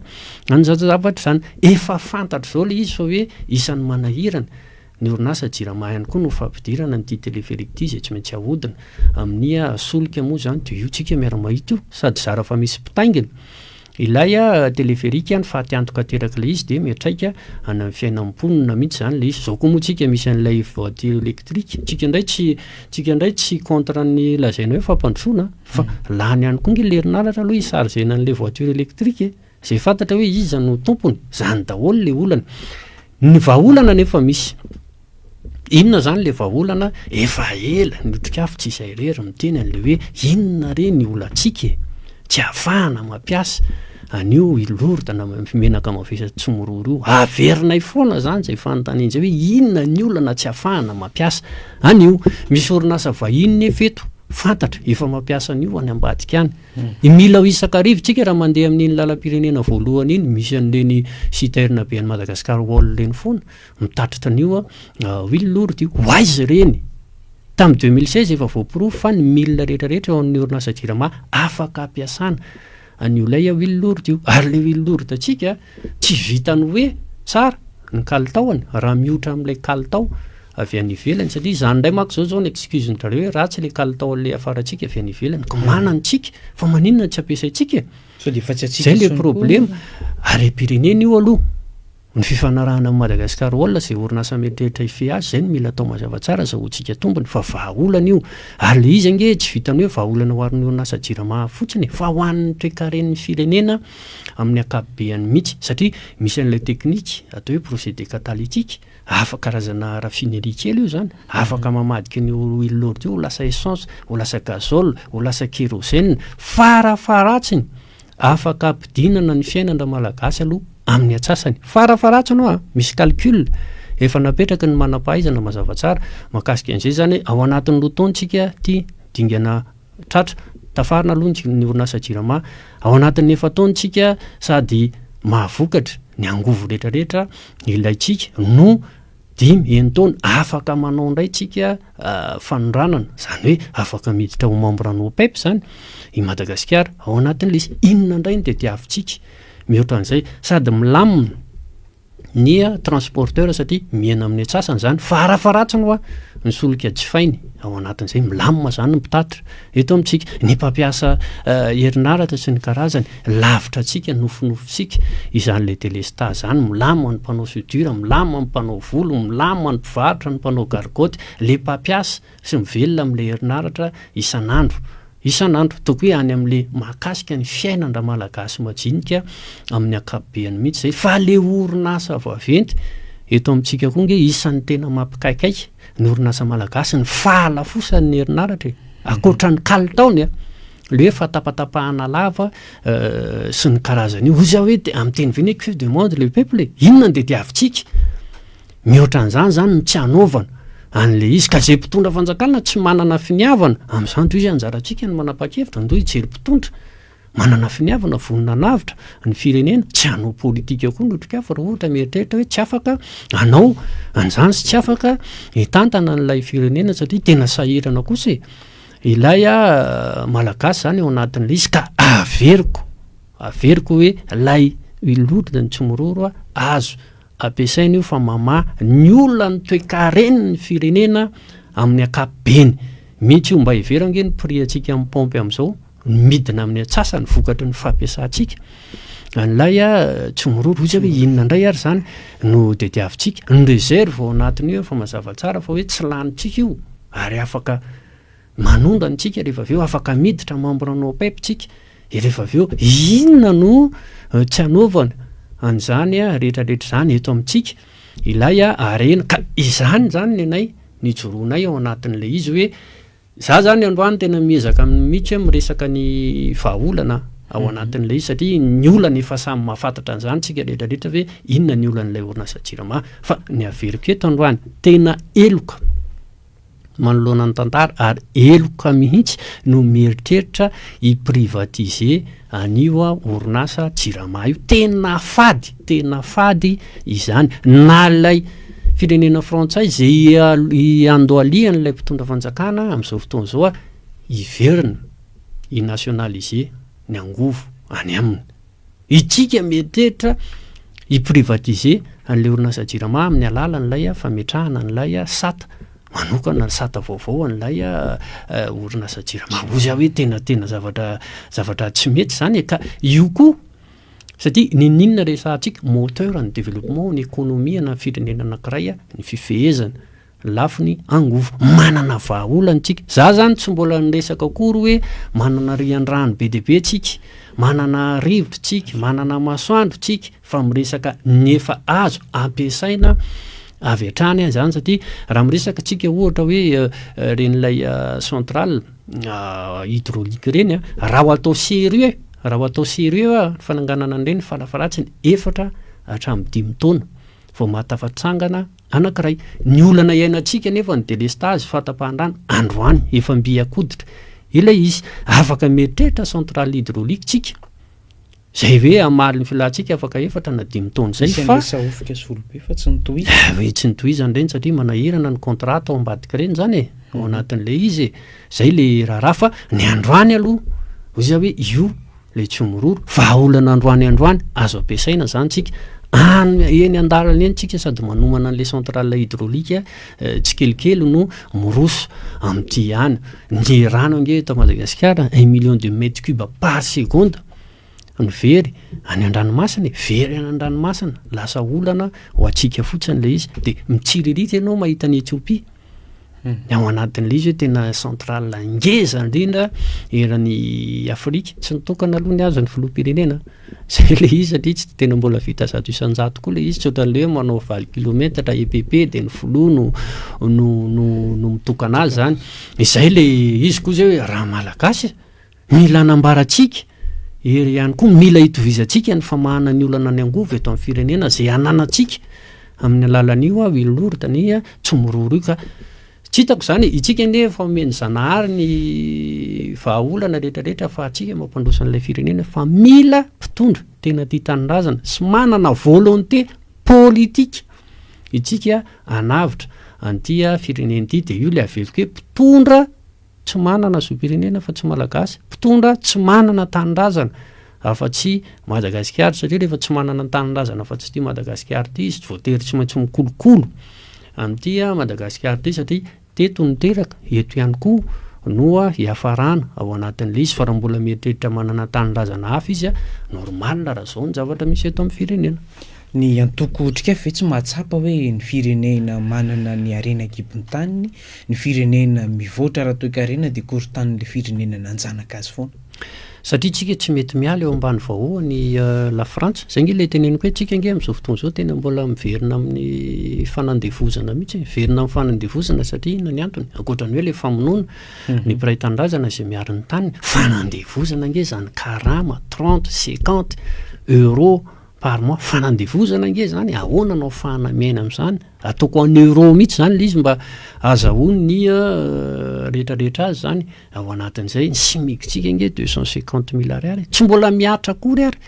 an'izany zavatra izany. Efa fantatra izao ilay izy fa hoe isan'ny manahirana ny orinasa Jirama ihany koa no fampidirana an'ity téléphérique ity izay tsy maintsy ahodina amin'ny solika moa izany dia io tsika miara-mahita io sady zara fa misy mpitaingina Ilay téléphérique ny faty antoka aterak'ilay izy dia miantraika any amin'ny fiainan'ny mponina mihitsy izany ilay izy. Izao koa moa tsika misy an'ilay voiture électrique, tsika indray tsy tsika indray tsy contre ny lazaina hoe fampandrosoana fa lany ihany koa nge ilay herinaratra aloha hi-charger-na an'ilay voiture électrique e! Izay fantatra hoe iza no tompony, izany daholo ilay olana. Ny vahaolana anefa misy. Inona izany ilay vahaolana? Efa ela ny Otrikafo tsy izay irery miteny an'ilay hoe inona re ny olantsika e? Tsy ahafahana mampiasa an'io huile lourde na menaka mavesatra tsy miroro io. Averinay foana izany izay fanontaniana izay hoe inona ny olana tsy ahafahana mampiasa an'io? Misy orinasa vahiny nefa eto, fantatra, efa mampiasa an'io any ambadika any. Mila ho isak'arivo tsika raha mandeha amin'iny lalam-pirenena voalohany iny, misy an'ireny citerne be an'i Madagascar Oil ireny foana, mitatitra an'io huile lourde io. Ho aiza ireny? Tamin'ny 2016 efa voaporofo fa ny mille rehetra rehetra eo amin'ny orinasa Jirama afaka ampiasana an'io ilay huile lourde io. Ary ilay huile lourde antsika tsy vitan'ny hoe tsara ny kalitaony raha miotra amin'ilay kalitao avy any ivelany satria izany indray manko izao zao ny excuse-n-dry zareo hoe ratsy ilay kalitao an'ilay hafarantsika avy any ivelany ka manana antsika fa maninona no tsy ampiasaintsika e?
Sao dia efa tsy antsika
Izay ilay
intsony koa.
problema. Harem-pirenena io aloha. Ny fifanarahana amin'i Madagascar Oil izay orinasa mieritreritra hifehy azy izay no mila atao mazava tsara azahoantsika tombony fa vahaolana io. Ary ilay izy ange tsy vitan'ny hoe vahaolana ho an'ny orinasa Jirama fotsiny e, fa ho an'ny toekaren'ny firenena amin'ny ankapobeany mihitsy satria misy an'ilay teknika atao hoe procédé catalytique. Hafa karazana raffinerie kely io zany, afaka mamadika an'io huile lourde io ho lasa essence, ho lasa gazole, ho lasa kérosène, farafaharatsiny afaka ampidinana ny fiainan-dRamalagasy aloha amin'ny antsasany, farafaharatsiny hoa, misy calcul efa napetraky ny manam-pahaizana mazava tsara mahakasika an'izay zany hoe ao anatin'ny roa taona tsika ty dingana Tratra, tafarina aloha ny orinasa Jirama. Ao anatin'ny efa-taona isika sady mahavokatra ny angovo rehetrarehetra ilaintsika no dimy, enin-taona afaka manao indray tsika fanondranana, izany hoe afaka miditra ho membre an'ny OPEP izany i Madagasikara ao anatin'ilay izy. Inona indray no tadiavintsika mihoatra an'izay? Sady milamina. ny transporteur satria mihena amin'ny antsasany izany, farafaharatsiny hoa ny solika jifainy ao anatin'izay, milamina izany ny mpitatitra eto amintsika, ny mpampiasa herinaratra sy ny karazany, lavitra antsika nofinofintsika izany le delestazy izany, milamina ny mpanao soudure, milamina ny mpanao volo, milamina ny mpivarotra, ny mpanao gargotte, le mpampiasa sy mivelona amin'ilay herinaratra isan'andro. Isan'andro, toko hoe any amin'le mahakasika ny fiainan-dRamalagasy majinika amin'ny ankapobeany mihitsy izay, fa le orinasa vaventy eto amintsika koa nge isan'ny tena mampikaikaika ny orinasa malagasy ny fahalafosan'ny herinaratra e, ankoatra ny kalitaony a, le hoe fahatapatapahana lava sy ny karazany io, hoy za hoe amin'ny teny vahiny hoe que demande le peuple e, inona no tadiavintsika? Mihoatra an'izany izany no tsy hanaovana an'ilay izy. Ka izay mpitondra fanjakana tsy manana finiavana amin'izany, toy izay anjarantsika ny manapa-kevitra, andeha hijery mpitondra manana finiavana, vonona hanavotra ny firenena, tsy hanao politika koa ny otrikafo raha ohatra mieritreritra hoe tsy afaka hanao an'izany sy tsy afaka hitantana an'ilay firenena satria tena sahirana kosa e. Ilay Malagasy izany ao anatin'ilay izy ka averiko, averiko hoe ilay lourde ny tsy miroro azo Ampiasaina io fa mamaha ny olan'ny toekaren'ny firenena amin'ny ankapobeny mihitsy io. Mba hevero ange ny prix antsika amin'ny paompy amin'izao, midina amin'ny antsasany vokatry ny fampiasantsika an'ilay tsy miroro. Hoy izy hoe inona indray ary izany no tediavintsika? Ny réserve ao anatin'io efa mazava tsara fa hoe tsy lanintsika io ary afaka Manondana tsika rehefa avy eo, afaka miditra membre ny OPEP tsika rehefa avy eo, inona no tsy hanaovana an'izany rehetra rehetra izany eto amintsika ilay harena, ka izany izany ny anay nijoroanay ao anatin'ilay izy hoe, za zany androany tena miezaka mihitsy hoe miresaka ny vahaolana ao anatin'ilay izy satria ny olana efa samy mahafantatra an'izany tsika rehetra rehetra hoe inona ny olan'ilay orinasa jirama, fa ny averiko eto androany tena heloka. manoloana ny tantara ary heloka mihitsy no mieritreritra hi privatiser an'io orinasa jirama io, tena fady, tena fady izany, na ilay firenena frantsay izay iandohalian'ilay mpitondra fanjakana amin'izao fotoana izao ary hiverina hi nationaliser ny angovo any aminy. Itsika mieritreritra hi privatiser an'ilay orinasa Jirama amin'ny alalan'ilay fametrahana an'ilay sata manokana, sata vaovao an'ilay orinasa Jirama. Hoy aho hoe tena tena zavatra zavatra tsy mety izany e! Ka io koa satria n'inon'inona resahantsika moteur ny développement ny économie ana firenena anankiray ny fifehezana. lafiny angovo. Manana vahaolana tsika. Za zany tsy mbola niresaka akory hoe manana rian-drano be dia be tsika, manana rivotra tsika, manana masoandro tsika fa miresaka ny efa azo ampiasaina avy hatrany izany satria raha miresaka tsika ohatra hoe ireny ilay centrale hydraulique ireny raha ho atao sérieux, raha ho atao sérieux ny fananganana an'ireny farafaharatsiny efatra hatramin'ny dimy taona vao mahatafatsangana anankiray. Ny olana iainantsika anefa ny delestazy, fahatapahan-drano, androany efa mby an-koditra ilay izy. Afaka mieritreritra centrale hydraulique tsika, izay hoe hamaly ny filantsika afaka efatra na dimy taona izay
Nisy
fa
an'ilay sahofika sy volobe fa tsy nitohizana.
Hoe tsy nitohizana ireny satria manahirana ny contrat tao ambadika ireny izany e, ao anatin'ilay izy e. Izay ilay raharaha fa ny androany aloha hoy za hoe io Ilay tsy miroro. Vahaolana androany androany, azo ampiasaina izany tsika, any eny an-dalana eny tsika sady manomana an'ilay centrale hydraulique tsikelikely no miroso amin'ity ihany. Ny rano ange eto Madagasikara un million de mètre cube par seconde no very any an-dranomasina e, very any an-dranomasina, lasa olana ho antsika fotsiny ilay izy. Dia mitsiriritra ianao mahita an'i Ethiopie. Ny ao anatin'ilay izy hoe tena centrale ngeza indrindra eran'i Afrika, tsy nitokana aloha ny azy ny filoham-pirenena, zay ilay izy satria tsy de tena mbola vita 100% koa ilay izy, tsy ohatran'ilay hoe manao valo kilometatra EPP de ny filoha no no no no mitokana azy zany, izay ilay izy koa zay hoe raha malagasy Mila anambarantsika ery ihany koa, mila itovizantsika ny famahana ny olana ny angovo eto amin'ny firenena izay ananantsika amin'ny alalan'io aho i Lourdes ny Tsomororo io ka tsy hitako izany e, itsika anie efa omen'i Zanahary ny vahaolana rehetra rehetra ahafahantsika mampandroso an'ilay firenena fa mila mpitondra tena tia tanindrazana sy manana volonté politique itsika hanavotra an'ity firenena ity dia io ilay averiko hoe mpitondra Tsy manana zom-pirenena fa tsy Malagasy, mpitondra tsy manana tanindrazana afa-tsy Madagasikara satria rehefa tsy manana tanindrazana afa-tsy ity Madagasikara ity izy tsy voatery tsy maintsy mikolokolo an'ity Madagasikara ity satria teto no teraka, eto ihany koa no hiafarana ao anatin'ilay izy fa raha mbola mieritreritra manana tanindrazana hafa izy normal raha izao ny zavatra misy eto amin'ny firenena.
Ny antoko Otrikafo ve tsy mahatsapa hoe ny firenena manana ny harena an-kibon'ny taniny Ny firenena mivoatra ara-toekarena dia korontanin'ilay firenena nanjanaka azy foana.
Satria tsika tsy mety miala eo ambany vahohany la Frantsa. Zay nge le teneniko hoe tsika nge amzao fotoana zao tena mbola miverina amin'ny fanandevozana mihitsy e. Miverina amin'ny fanandevozana satria inona ny antony? Ankoatra ny hoe le famonoana ny mpiray tanindrazana izay miaro ny taniny. Fanandevozana nge zany karama trente, cinquante euros par mois. Fanandevozana nge zany, ahoana no ahafahana miaina am'zany? Ataoko en euro mihitsy zany le izy mba azahoany ny rehetrarehetra azy zany ao anatin'izay, ny SMIC-tsika ange deux cent cinquante mille ariary e, tsy mbola mihatra akory ary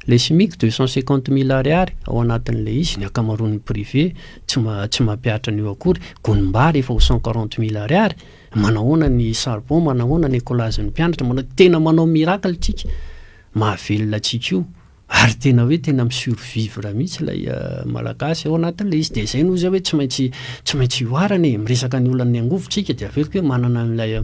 le SMIC deux cent cinquante mille ariary ao anatin'le izy, ny ankamaroan'ny privé tsy ma- tsy mampihatra an'io akory, gonim-bary efa ho cent quarante mille ariary, manahoana ny charbon, manahoana ny écolage-n'ny mpianatra, manao, tena manao miracle tsika mahavelona antsika io. Ary tena hoe tena mi-survivre mihitsy ilay Malagasy ao anatin'ilay izy. Dia izay no izy hoe tsy maintsy tsy maintsy ihoarana e. Miresaka ny olan'ny angovo tsika dia averiko hoe manana an'ilay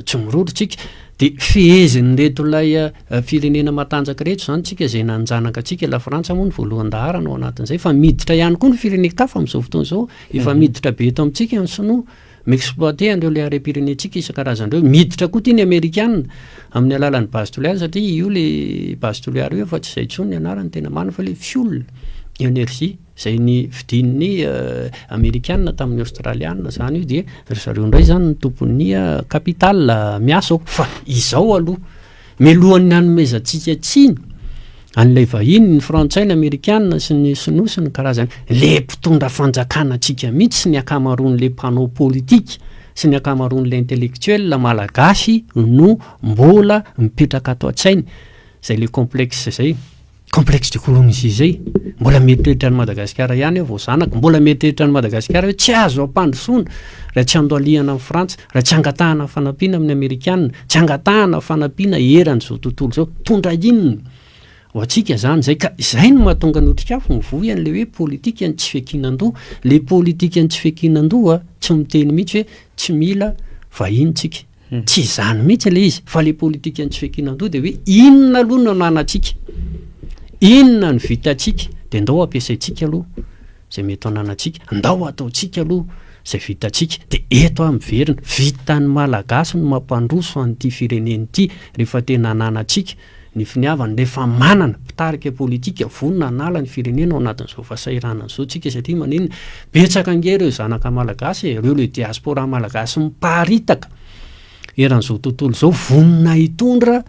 tsy miroro tsika. Dia fehezin'ireto ilay firenena matanjaka ireto izany tsika izay nanjanaka antsika. La Frantsa moa no voalohan-daharana ao anatin'izay fa miditra ihany koa ny firenen-kafa amin'izao fotoana izao. Efa miditra be eto amintsika ny sinoa. Mi-exploiter an'ireo le harem-pirenentsika isan-karazany ireo. Miditra koa ity ny amerikana amin'ny alalan'ny base Toliara satria io le base Toliara io efa tsy izay intsony ny anarany tena marina fa le fuel energie izay nividian'ny amerikana tamin'ny aostraliana izany io dia ry zareo indray izany no tompon'ny capital miasa ao. Fa izao aloha Mialohan'ny hanomezantsika tsiny an'ilay vahiny, ny frantsay, ny amerikana sy ny sinoa sy ny karazany, le mpitondra fanjakana antsika mihitsy sy ny ankamaroan'le mpanao politika sy ny ankamaroan'le intellectuel malagasy no mbola mipetraka ato an-tsainy zay le complexe zay. Complexe de colonisé zay. Mbola mieritreritra an'i Madagasikara ihany aho vao zanako, mbola mieritreritra an'i Madagasikara hoe tsy azo ampandrosoana raha tsy andohalihana amin'i Frantsa, raha tsy angatahana fanampiana amin'ny Amerikana, tsy angatahana fanampiana eran'izao tontolo izao. Mitondra inona ho antsika zany zay? Ka izay no mahatonga ny otrikafo mivoy an'ilay hoe politikan'ny tsy fiankinan-doha. Le politikan'ny tsy fiankinan-doha tsy miteny mihitsy hoe tsy mila vahiny tsika. Tsy izany mihitsy ilay izy fa ilay politikan'ny tsy fiankinan-doha dia hoe inona aloha no ananantsika, inona no vitantsika dia ndao ampiasaintsika aloha. izay mety ho ananantsika, ndao ataontsika aloha izay vitantsika, dia eto aho miverina, vitan'ny Malagasy ny mampandroso an'ity firenena ity rehefa tena ananantsika ny finiavana, rehefa manana mpitarika politika vonona hanala ny firenena ao anatin'izao fahasahiranana izao tsika satria maninona? Betsaka ange ireo zanaka Malagasy e, ireo le diaspora Malagasy miparitaka eran'izao tontolo izao vonona hitondra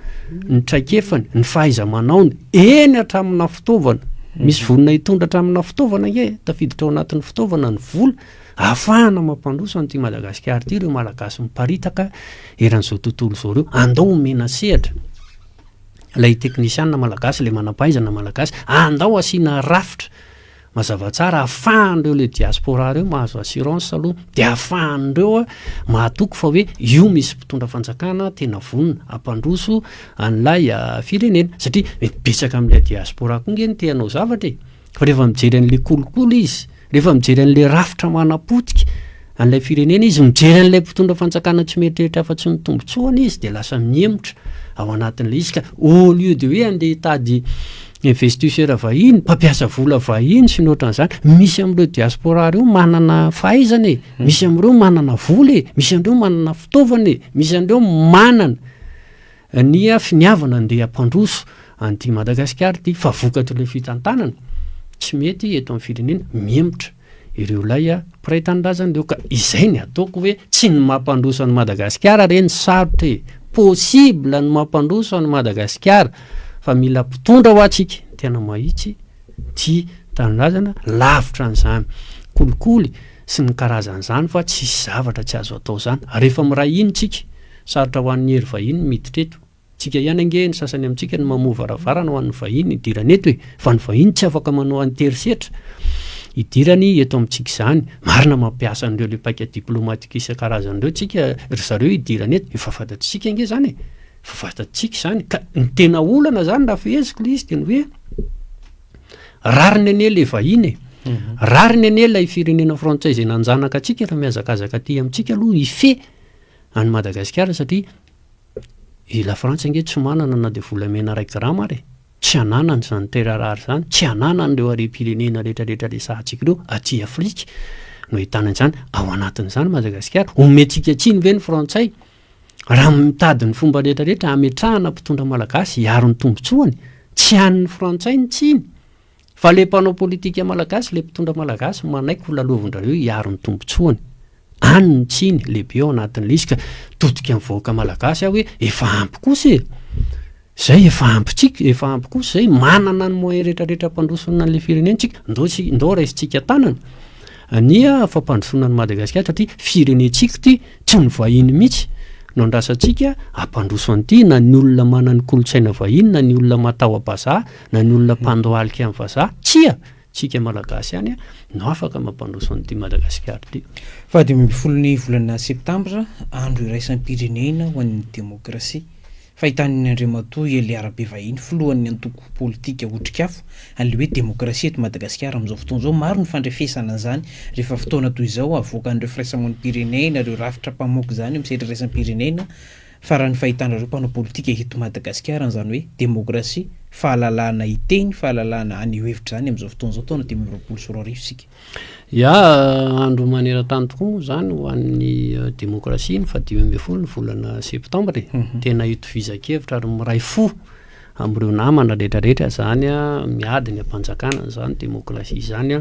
ny traikefany, ny fahaiza-manaony, eny hatramina fitaovana. Misy vonona hitondra hatramina fitaovana ange, tafiditra ao anatin'ny fitaovana ny vola, ahafahana mampandroso an'ity Madagasikara ity ireo Malagasy miparitaka eran'izao tontolo izao ireo. Andao omena sehatra ilay teknisianina malagasy, ilay manam-pahaizana malagasy, andao asiana rafitra Mazava tsara, ahafahan'ireo le diaspora ireo mahazo assurance aloha, de ahafahan'ireo mahatoky fa hoe io misy mpitondra fanjakana tena vonona hampandroso an'ilay firenena, satria mety betsaka amin'ilay diaspora koa nge no te hanao zavatra e, fa rehefa mijery an'le kolikoly izy, rehefa mijery an'le rafitra manapotika an'ilay firenena izy, mijery an'ilay mpitondra fanjakana tsy mieritreritra afa-tsy ny tombotsoany izy de lasa mihemotra ao anatin'ilay izy ka au lieu de hoe andeha hitady investisseur vahiny, mpampiasa vola vahiny sy ny ohatran'izany, misy amin'ireo diaspora ireo manana fahaizana e, misy amin'ireo manana vola e, misy amin'ireo manana fitaovana e, misy amin'ireo manana ny finiavana andeha hampandroso an'ity Madagasikara ity fa vokatr'ilay fitantanana tsy mety eto amin'ny firenena, mihemotra. ireo ilay mpiray tanindrazana ireo ka izay ny ataoko hoe tsy ny mampandroso an'i Madagasikara re ny sarotra e, possible ny mampandroso an'i Madagasikara fa mila mpitondra hoa tsika tena mahitsy, tia tanindrazana, lavitra an'izany kolikoly sy ny karazan'izany fa tsisy zavatra tsy azo atao zany, rehefa miray hina tsika sarotra ho an'ny hery vahiny ny miditra eto. Tsika ihany ange ny sasany amintsika no mamoha varavarana ho an'ny vahiny hidirany eto e! Fa ny vahiny tsy afaka manao an-terisetra hidirany eto amintsika izany. Marina mampiasa an'ireo le paika diplomatique isan-karazany ireo tsika ry zareo hidirany eto. Efa fantatsika ange izany e! Efa fantatsika izany. Ka ny tena olana izany raha feheziko ilay izy dia ny hoe rariny anie ilay vahiny e! Rariny anie ilay firenena frantsay izay nanjanaka antsika raha mihazakazaka aty amintsika aloha hifehy an'i Madagasikara satria I Lafrantsa ange tsy manana na dia volamena iray grama ary e! Tsy ananany izany terre rare izany, tsy ananany ireo harem-pirenena rehetra rehetra resahantsika ireo, aty Afrika no ahitana an'izany, ao anatin'izany Madagasikara. Omentsika tsiny ve ny frantsay raha mitady ny fomba rehetra rehetra hametrahana mpitondra malagasy hiaro ny tombotsoany? Tsy an'ny frantsay ny tsiny fa le mpanao politika malagasy, le mpitondra malagasy manaiky ho lalovindrareo hiaro ny tombotsoany. Any ny tsiny lehibe ao anatin'ilay izy ka todika ny vahoaka malagasy aho hoe efa ampy kosa e! Zay efa ampy tsika, efa ampy kosa zay, manana ny moyen rehetra rehetra hampandrosoana an'ilay firenena tsika, ndao tsika, ndao raisintsika tanana ny fampandrosoana an'i Madagasikara satria firenentsika ity, tsy ny vahiny mihitsy no andrasantsika hampandroso an'ity na ny olona manana ny kolontsaina vahiny na ny olona mataho-bazaha na ny olona mpandohalika amin'ny vazaha, tsia! Tsika Malagasy ihany no afaka mampandroso an'ity Madagasikara ity.
Faha-15 ny volana septambra, andro iraisam-pirenena ho an'ny demokrasia. Fahitan'ny Andriamatoa Elia Rabevahiny, filohan'ny antoko politika Otrikafo, an'ilay hoe demokrasia eto Madagasikara amin'izao fotoana izao. Maro ny fandrefesana an'izany rehefa fotoana toy izao, avoakan'ireo firaisamonim-pirenena, ireo rafitra mpamoaka izany eo amin'ny sehatra iraisam-pirenena. Fa raha ny fahitanareo mpanao politika eto Madagasikara an'izany hoe demokrasia, fahalalahana hiteny, fahalalahana haneho hevitra izany amin'izao fotoana izao, taona 2025 isika.
Ya, andro maneran-tany tokoa moa izany ho an'ny demokrasia ny faha-15 ny volana septambra e. Tena itovizan-kevitra ary miray fo amin'ireo namana rehetrarehetra izany miady ny hampanjakana an'izany demokrasia izany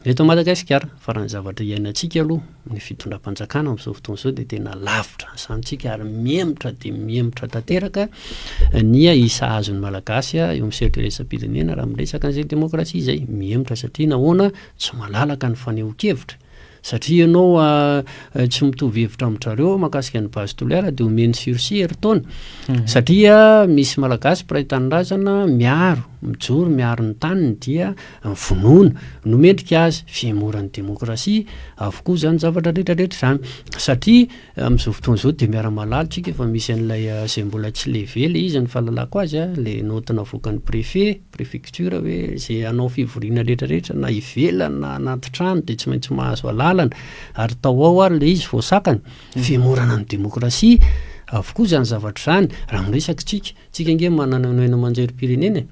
eto Madagasikara. Fa raha ny zavatra iainantsika aloha, ny fitondram-panjakana amin'izao fotoana izao dia tena lavitra an'izany tsika ary mihemotra dia mihemotra tanteraka ny isa azon'ny Malagasy eo amin'ny sehatra iraisam-pirenena raha miresaka an'izay demokrasia izay. Mihemotra satria nahoana? Tsy malalaka ny fanehoan-kevitra. Satria ianao tsy mitovy hevitra amin-dry zareo mahakasika ny base toliara dia omeny sursis herintaona. Satria misy Malagasy mpiray tanindrazana miaro, mijoro miaro ny taniny dia Vonoina no mendrika azy, fihemoran'ny demokrasia avokoa izany zavatra rehetra rehetra izany, satria amin'izao fotoana izao dia miara-mahalala tsika fa misy an'ilay izay mbola tsy levé ilay izy ny fahalalako azy a, ilay naoty navoakan'ny préfet, préfecture hoe izay hanao fivoriana rehetra rehetra na ivelany na anaty trano dia tsy maintsy mahazo alalana, ary tao ao ary ilay izy voasakana, fihemorana ny demokrasia avokoa izany zavatra izany, raha miresaka tsika, tsika ange manana ny haino aman-jerim-pirenena e.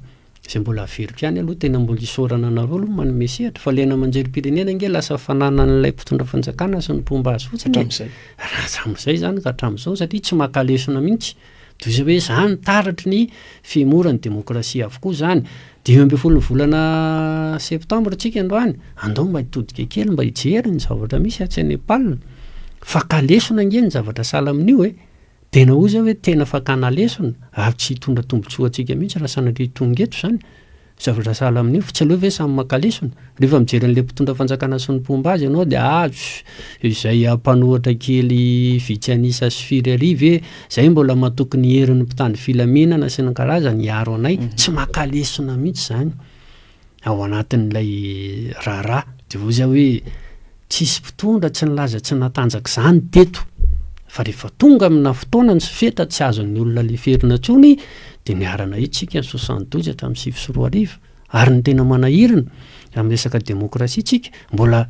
Izay mbola averiko ihany aloha, tena mbola isaorana anareo aloha manome sehatra fa le haino aman-jerim-pirenena ange lasa fananan'ilay mpitondra fanjakana sy ny mpomba azy fotsiny e.
Hatramin'izay.
Hatramin'izay izany ka hatramin'izao satria tsy maka lesona mihitsy. Toy izay hoe izany taratry ny fihemoran'ny demokrasia avokoa izany. 15 ny volana septambra tsika androany, andao mba hitodika kely mba hijery ny zavatra misy atsy Nepal. Faka lesona ange ny zavatra sahala amin'io e. Tena hoy zah hoe tena fakana lesona ary tsy hitondra tombotsoa antsika mihitsy raha sanatria tonga eto izany zavatra sahala amin'io fa tsy aleo ve samy maka lesona? Rehefa mijery an'ilay mpitondra fanjakana sy ny mpomba azy ianao dia ah izay mpanohatra kely vitsy an'isa sy firy arivo e, izay mbola matoky ny herin'ny mpitandro filaminana sy ny karazany hiaro anay, tsy maka lesona mihitsy izany. ao anatin'ilay raharaha dia hoy aho hoe tsisy mpitondra tsy nilaza tsy natanjaka izany teto fa rehefa tonga amina fotoana ny feta tsy azon'ny olona leferina intsony dia niara-nahita isika ny 72 hatramin'ny 2009 ary ny tena manahirana amin'ny resaka demokrasia tsika mbola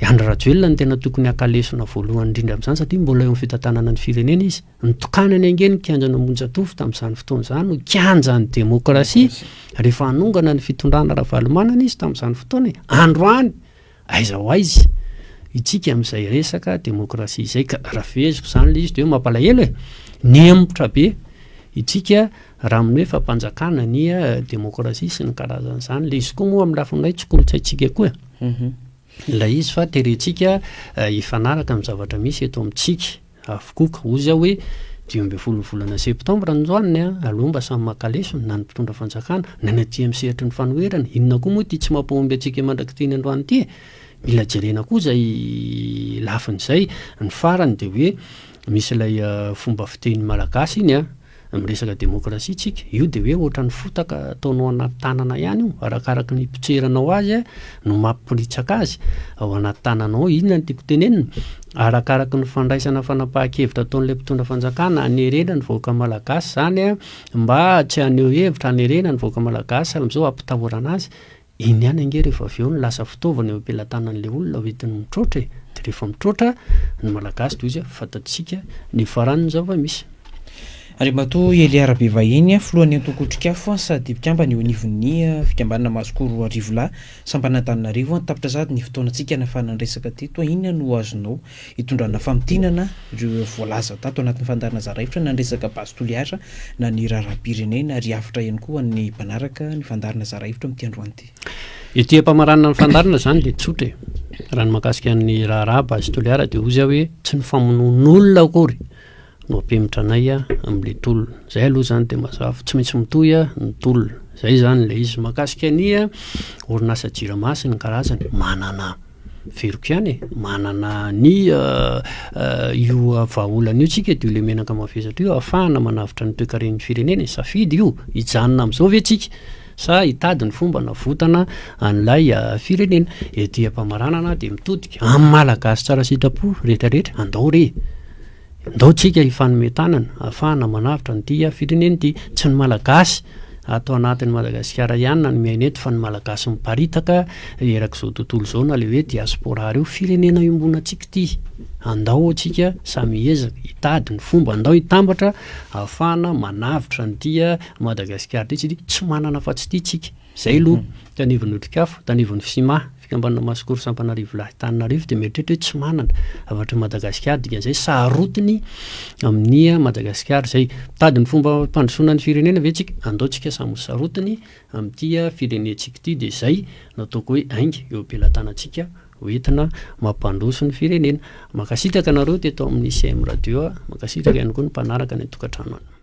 i Andry Rajoelina no tena tokony haka lesona voalohany indrindra amin'izany satria mbola eo amin'ny fitantanana ny firenena izy. Nitokanany ange ny kianjan'Ambohijatovo tamin'izany fotoana izany ho kianjan'ny demokrasia rehefa hanongana ny fitondrana Ravalomanana izy tamin'izany fotoana e. Androany, aiza ho aiza itsika amin'izay resaka demokrasia izay ka raha feheziko izany ilay izy dia hoe mampalahelo e. Nihemotra be itsika raha amin'ny hoe fampanjakana ny demokrasia sy ny karazan'izany. Ilay izy koa moa amin'ny lafiny iray tsy kolontsaintsika koa e. Ilay izy fa terentsika hifanaraka amin'ny zavatra misy eto amintsika. Avokoa ka hozy aho hoe 15 volana septambra androany an, aleo mba samy maka lesona na ny mpitondra fanjakana na ny aty amin'ny sehatry ny fanoherana, inona koa moa ity tsy mampahomby antsika mandrak'ity ny androany ity e? Mila jerena koa izay lafiny izay, ny farany dia hoe misy ilay fomba fiteny malagasy iny an, Miresaka demokrasia tsika, io dia hoe ohatran'ny fotaka ataonao anaty tanana ihany io, arakaraky ny hipotseranao azy no mampiporitsaka azy ao anaty tananao, inona no tiako tenenina? Arakaraky ny fandraisana fanapahan-kevitra ataon'ilay mpitondra fanjakana hanerena ny vahoaka malagasy izany mba tsy haneho hevitra, hanerena ny vahoaka malagasy amin'izao hampitahorana azy, Iny ihany ange rehefa avy eo no lasa fitaovana eo am-pelatanan'ilay olona ho entiny mitroatra e! Dia rehefa mitroatra ny Malagasy dia hoy izy hoe fantatsika ny faran'ny zava-misy.
Andriamatoa Elia Rabevahiny, filohan'ny antoko Otrikafo sady mpikambana eo anivon'ny fikambanana Masoko 2000 lahy, sampana Antananarivo. Tapitra sahady ny fotoanantsika nahafahana niresaka teto. Inona no azonao hitondrana famintinana ireo voalaza tato anatin'ny fandaharana zara hevitra na ny resaka Base Toliara na ny raharaham-pirenena ary hafatra ihany koa ho an'ny mpanaraka ny fandaharana zara hevitra amin'ity androany ity.
Ety am-pamaranana ny fandaharana izany dia tsotra e. Raha ny mahakasika ny raharaha Base Toliara dia hoy aho hoe tsy ny famonoan'olona akory no hampihemotra anay amin'ilay tolona. Izay aloha izany dia mazava, tsy maintsy mitohy ny tolona. Izay izany ilay izy. Mahakasika ny orinasa Jirama sy ny karazany, manana Averiko ihany e, manana ny io vahaolana io tsika dia io le menaka mavesatra io ahafahana manavotra ny toekaren'ny firenena e, safidy io, hijanona amin'izao ve tsika sa hitady ny fomba hanavotana an'ilay firenena. Ety am-pamaranana dia mitodika amin'ny Malagasy tsara sitrapo rehetra rehetra, andao re! Ndao tsika hifanome tanana ahafahana manavotra an'ity firenena ity. Tsy ny Malagasy ato anatin'i Madagasikara ihany na ny miaina eto fa ny Malagasy miparitaka erak'izao tontolo izao na le hoe diaspora ireo. Firenena iombonantsika ity. Andao tsika samy hiezaka hitady ny fomba, andao hitambatra ahafahana manavotra an'ity Madagasikara ity satria tsy manana afa-tsy ity tsika. Zay aloha tanivon'ny Otrikafo, tanivon'ny Fsima, Fikambanana Masikoro Sampana Arivolahy Antananarivo dia mieritreritra hoe tsy manana afatry Madagasikara, dikan'izay sarotiny amin'ny Madagasikara izay. Mitady ny fomba hampandrosoana ny firenena ve tsika? Andao tsika samy ho sarotiny amin'ity firenentsika ity dia izay no ataoko hoe ainga eo am-pelatanantsika ho entina mampandroso ny firenena. Mankasitraka anareo teto amin'ny CM Radio, mankasitraka ihany koa ny mpanaraka any an-tokantrano any.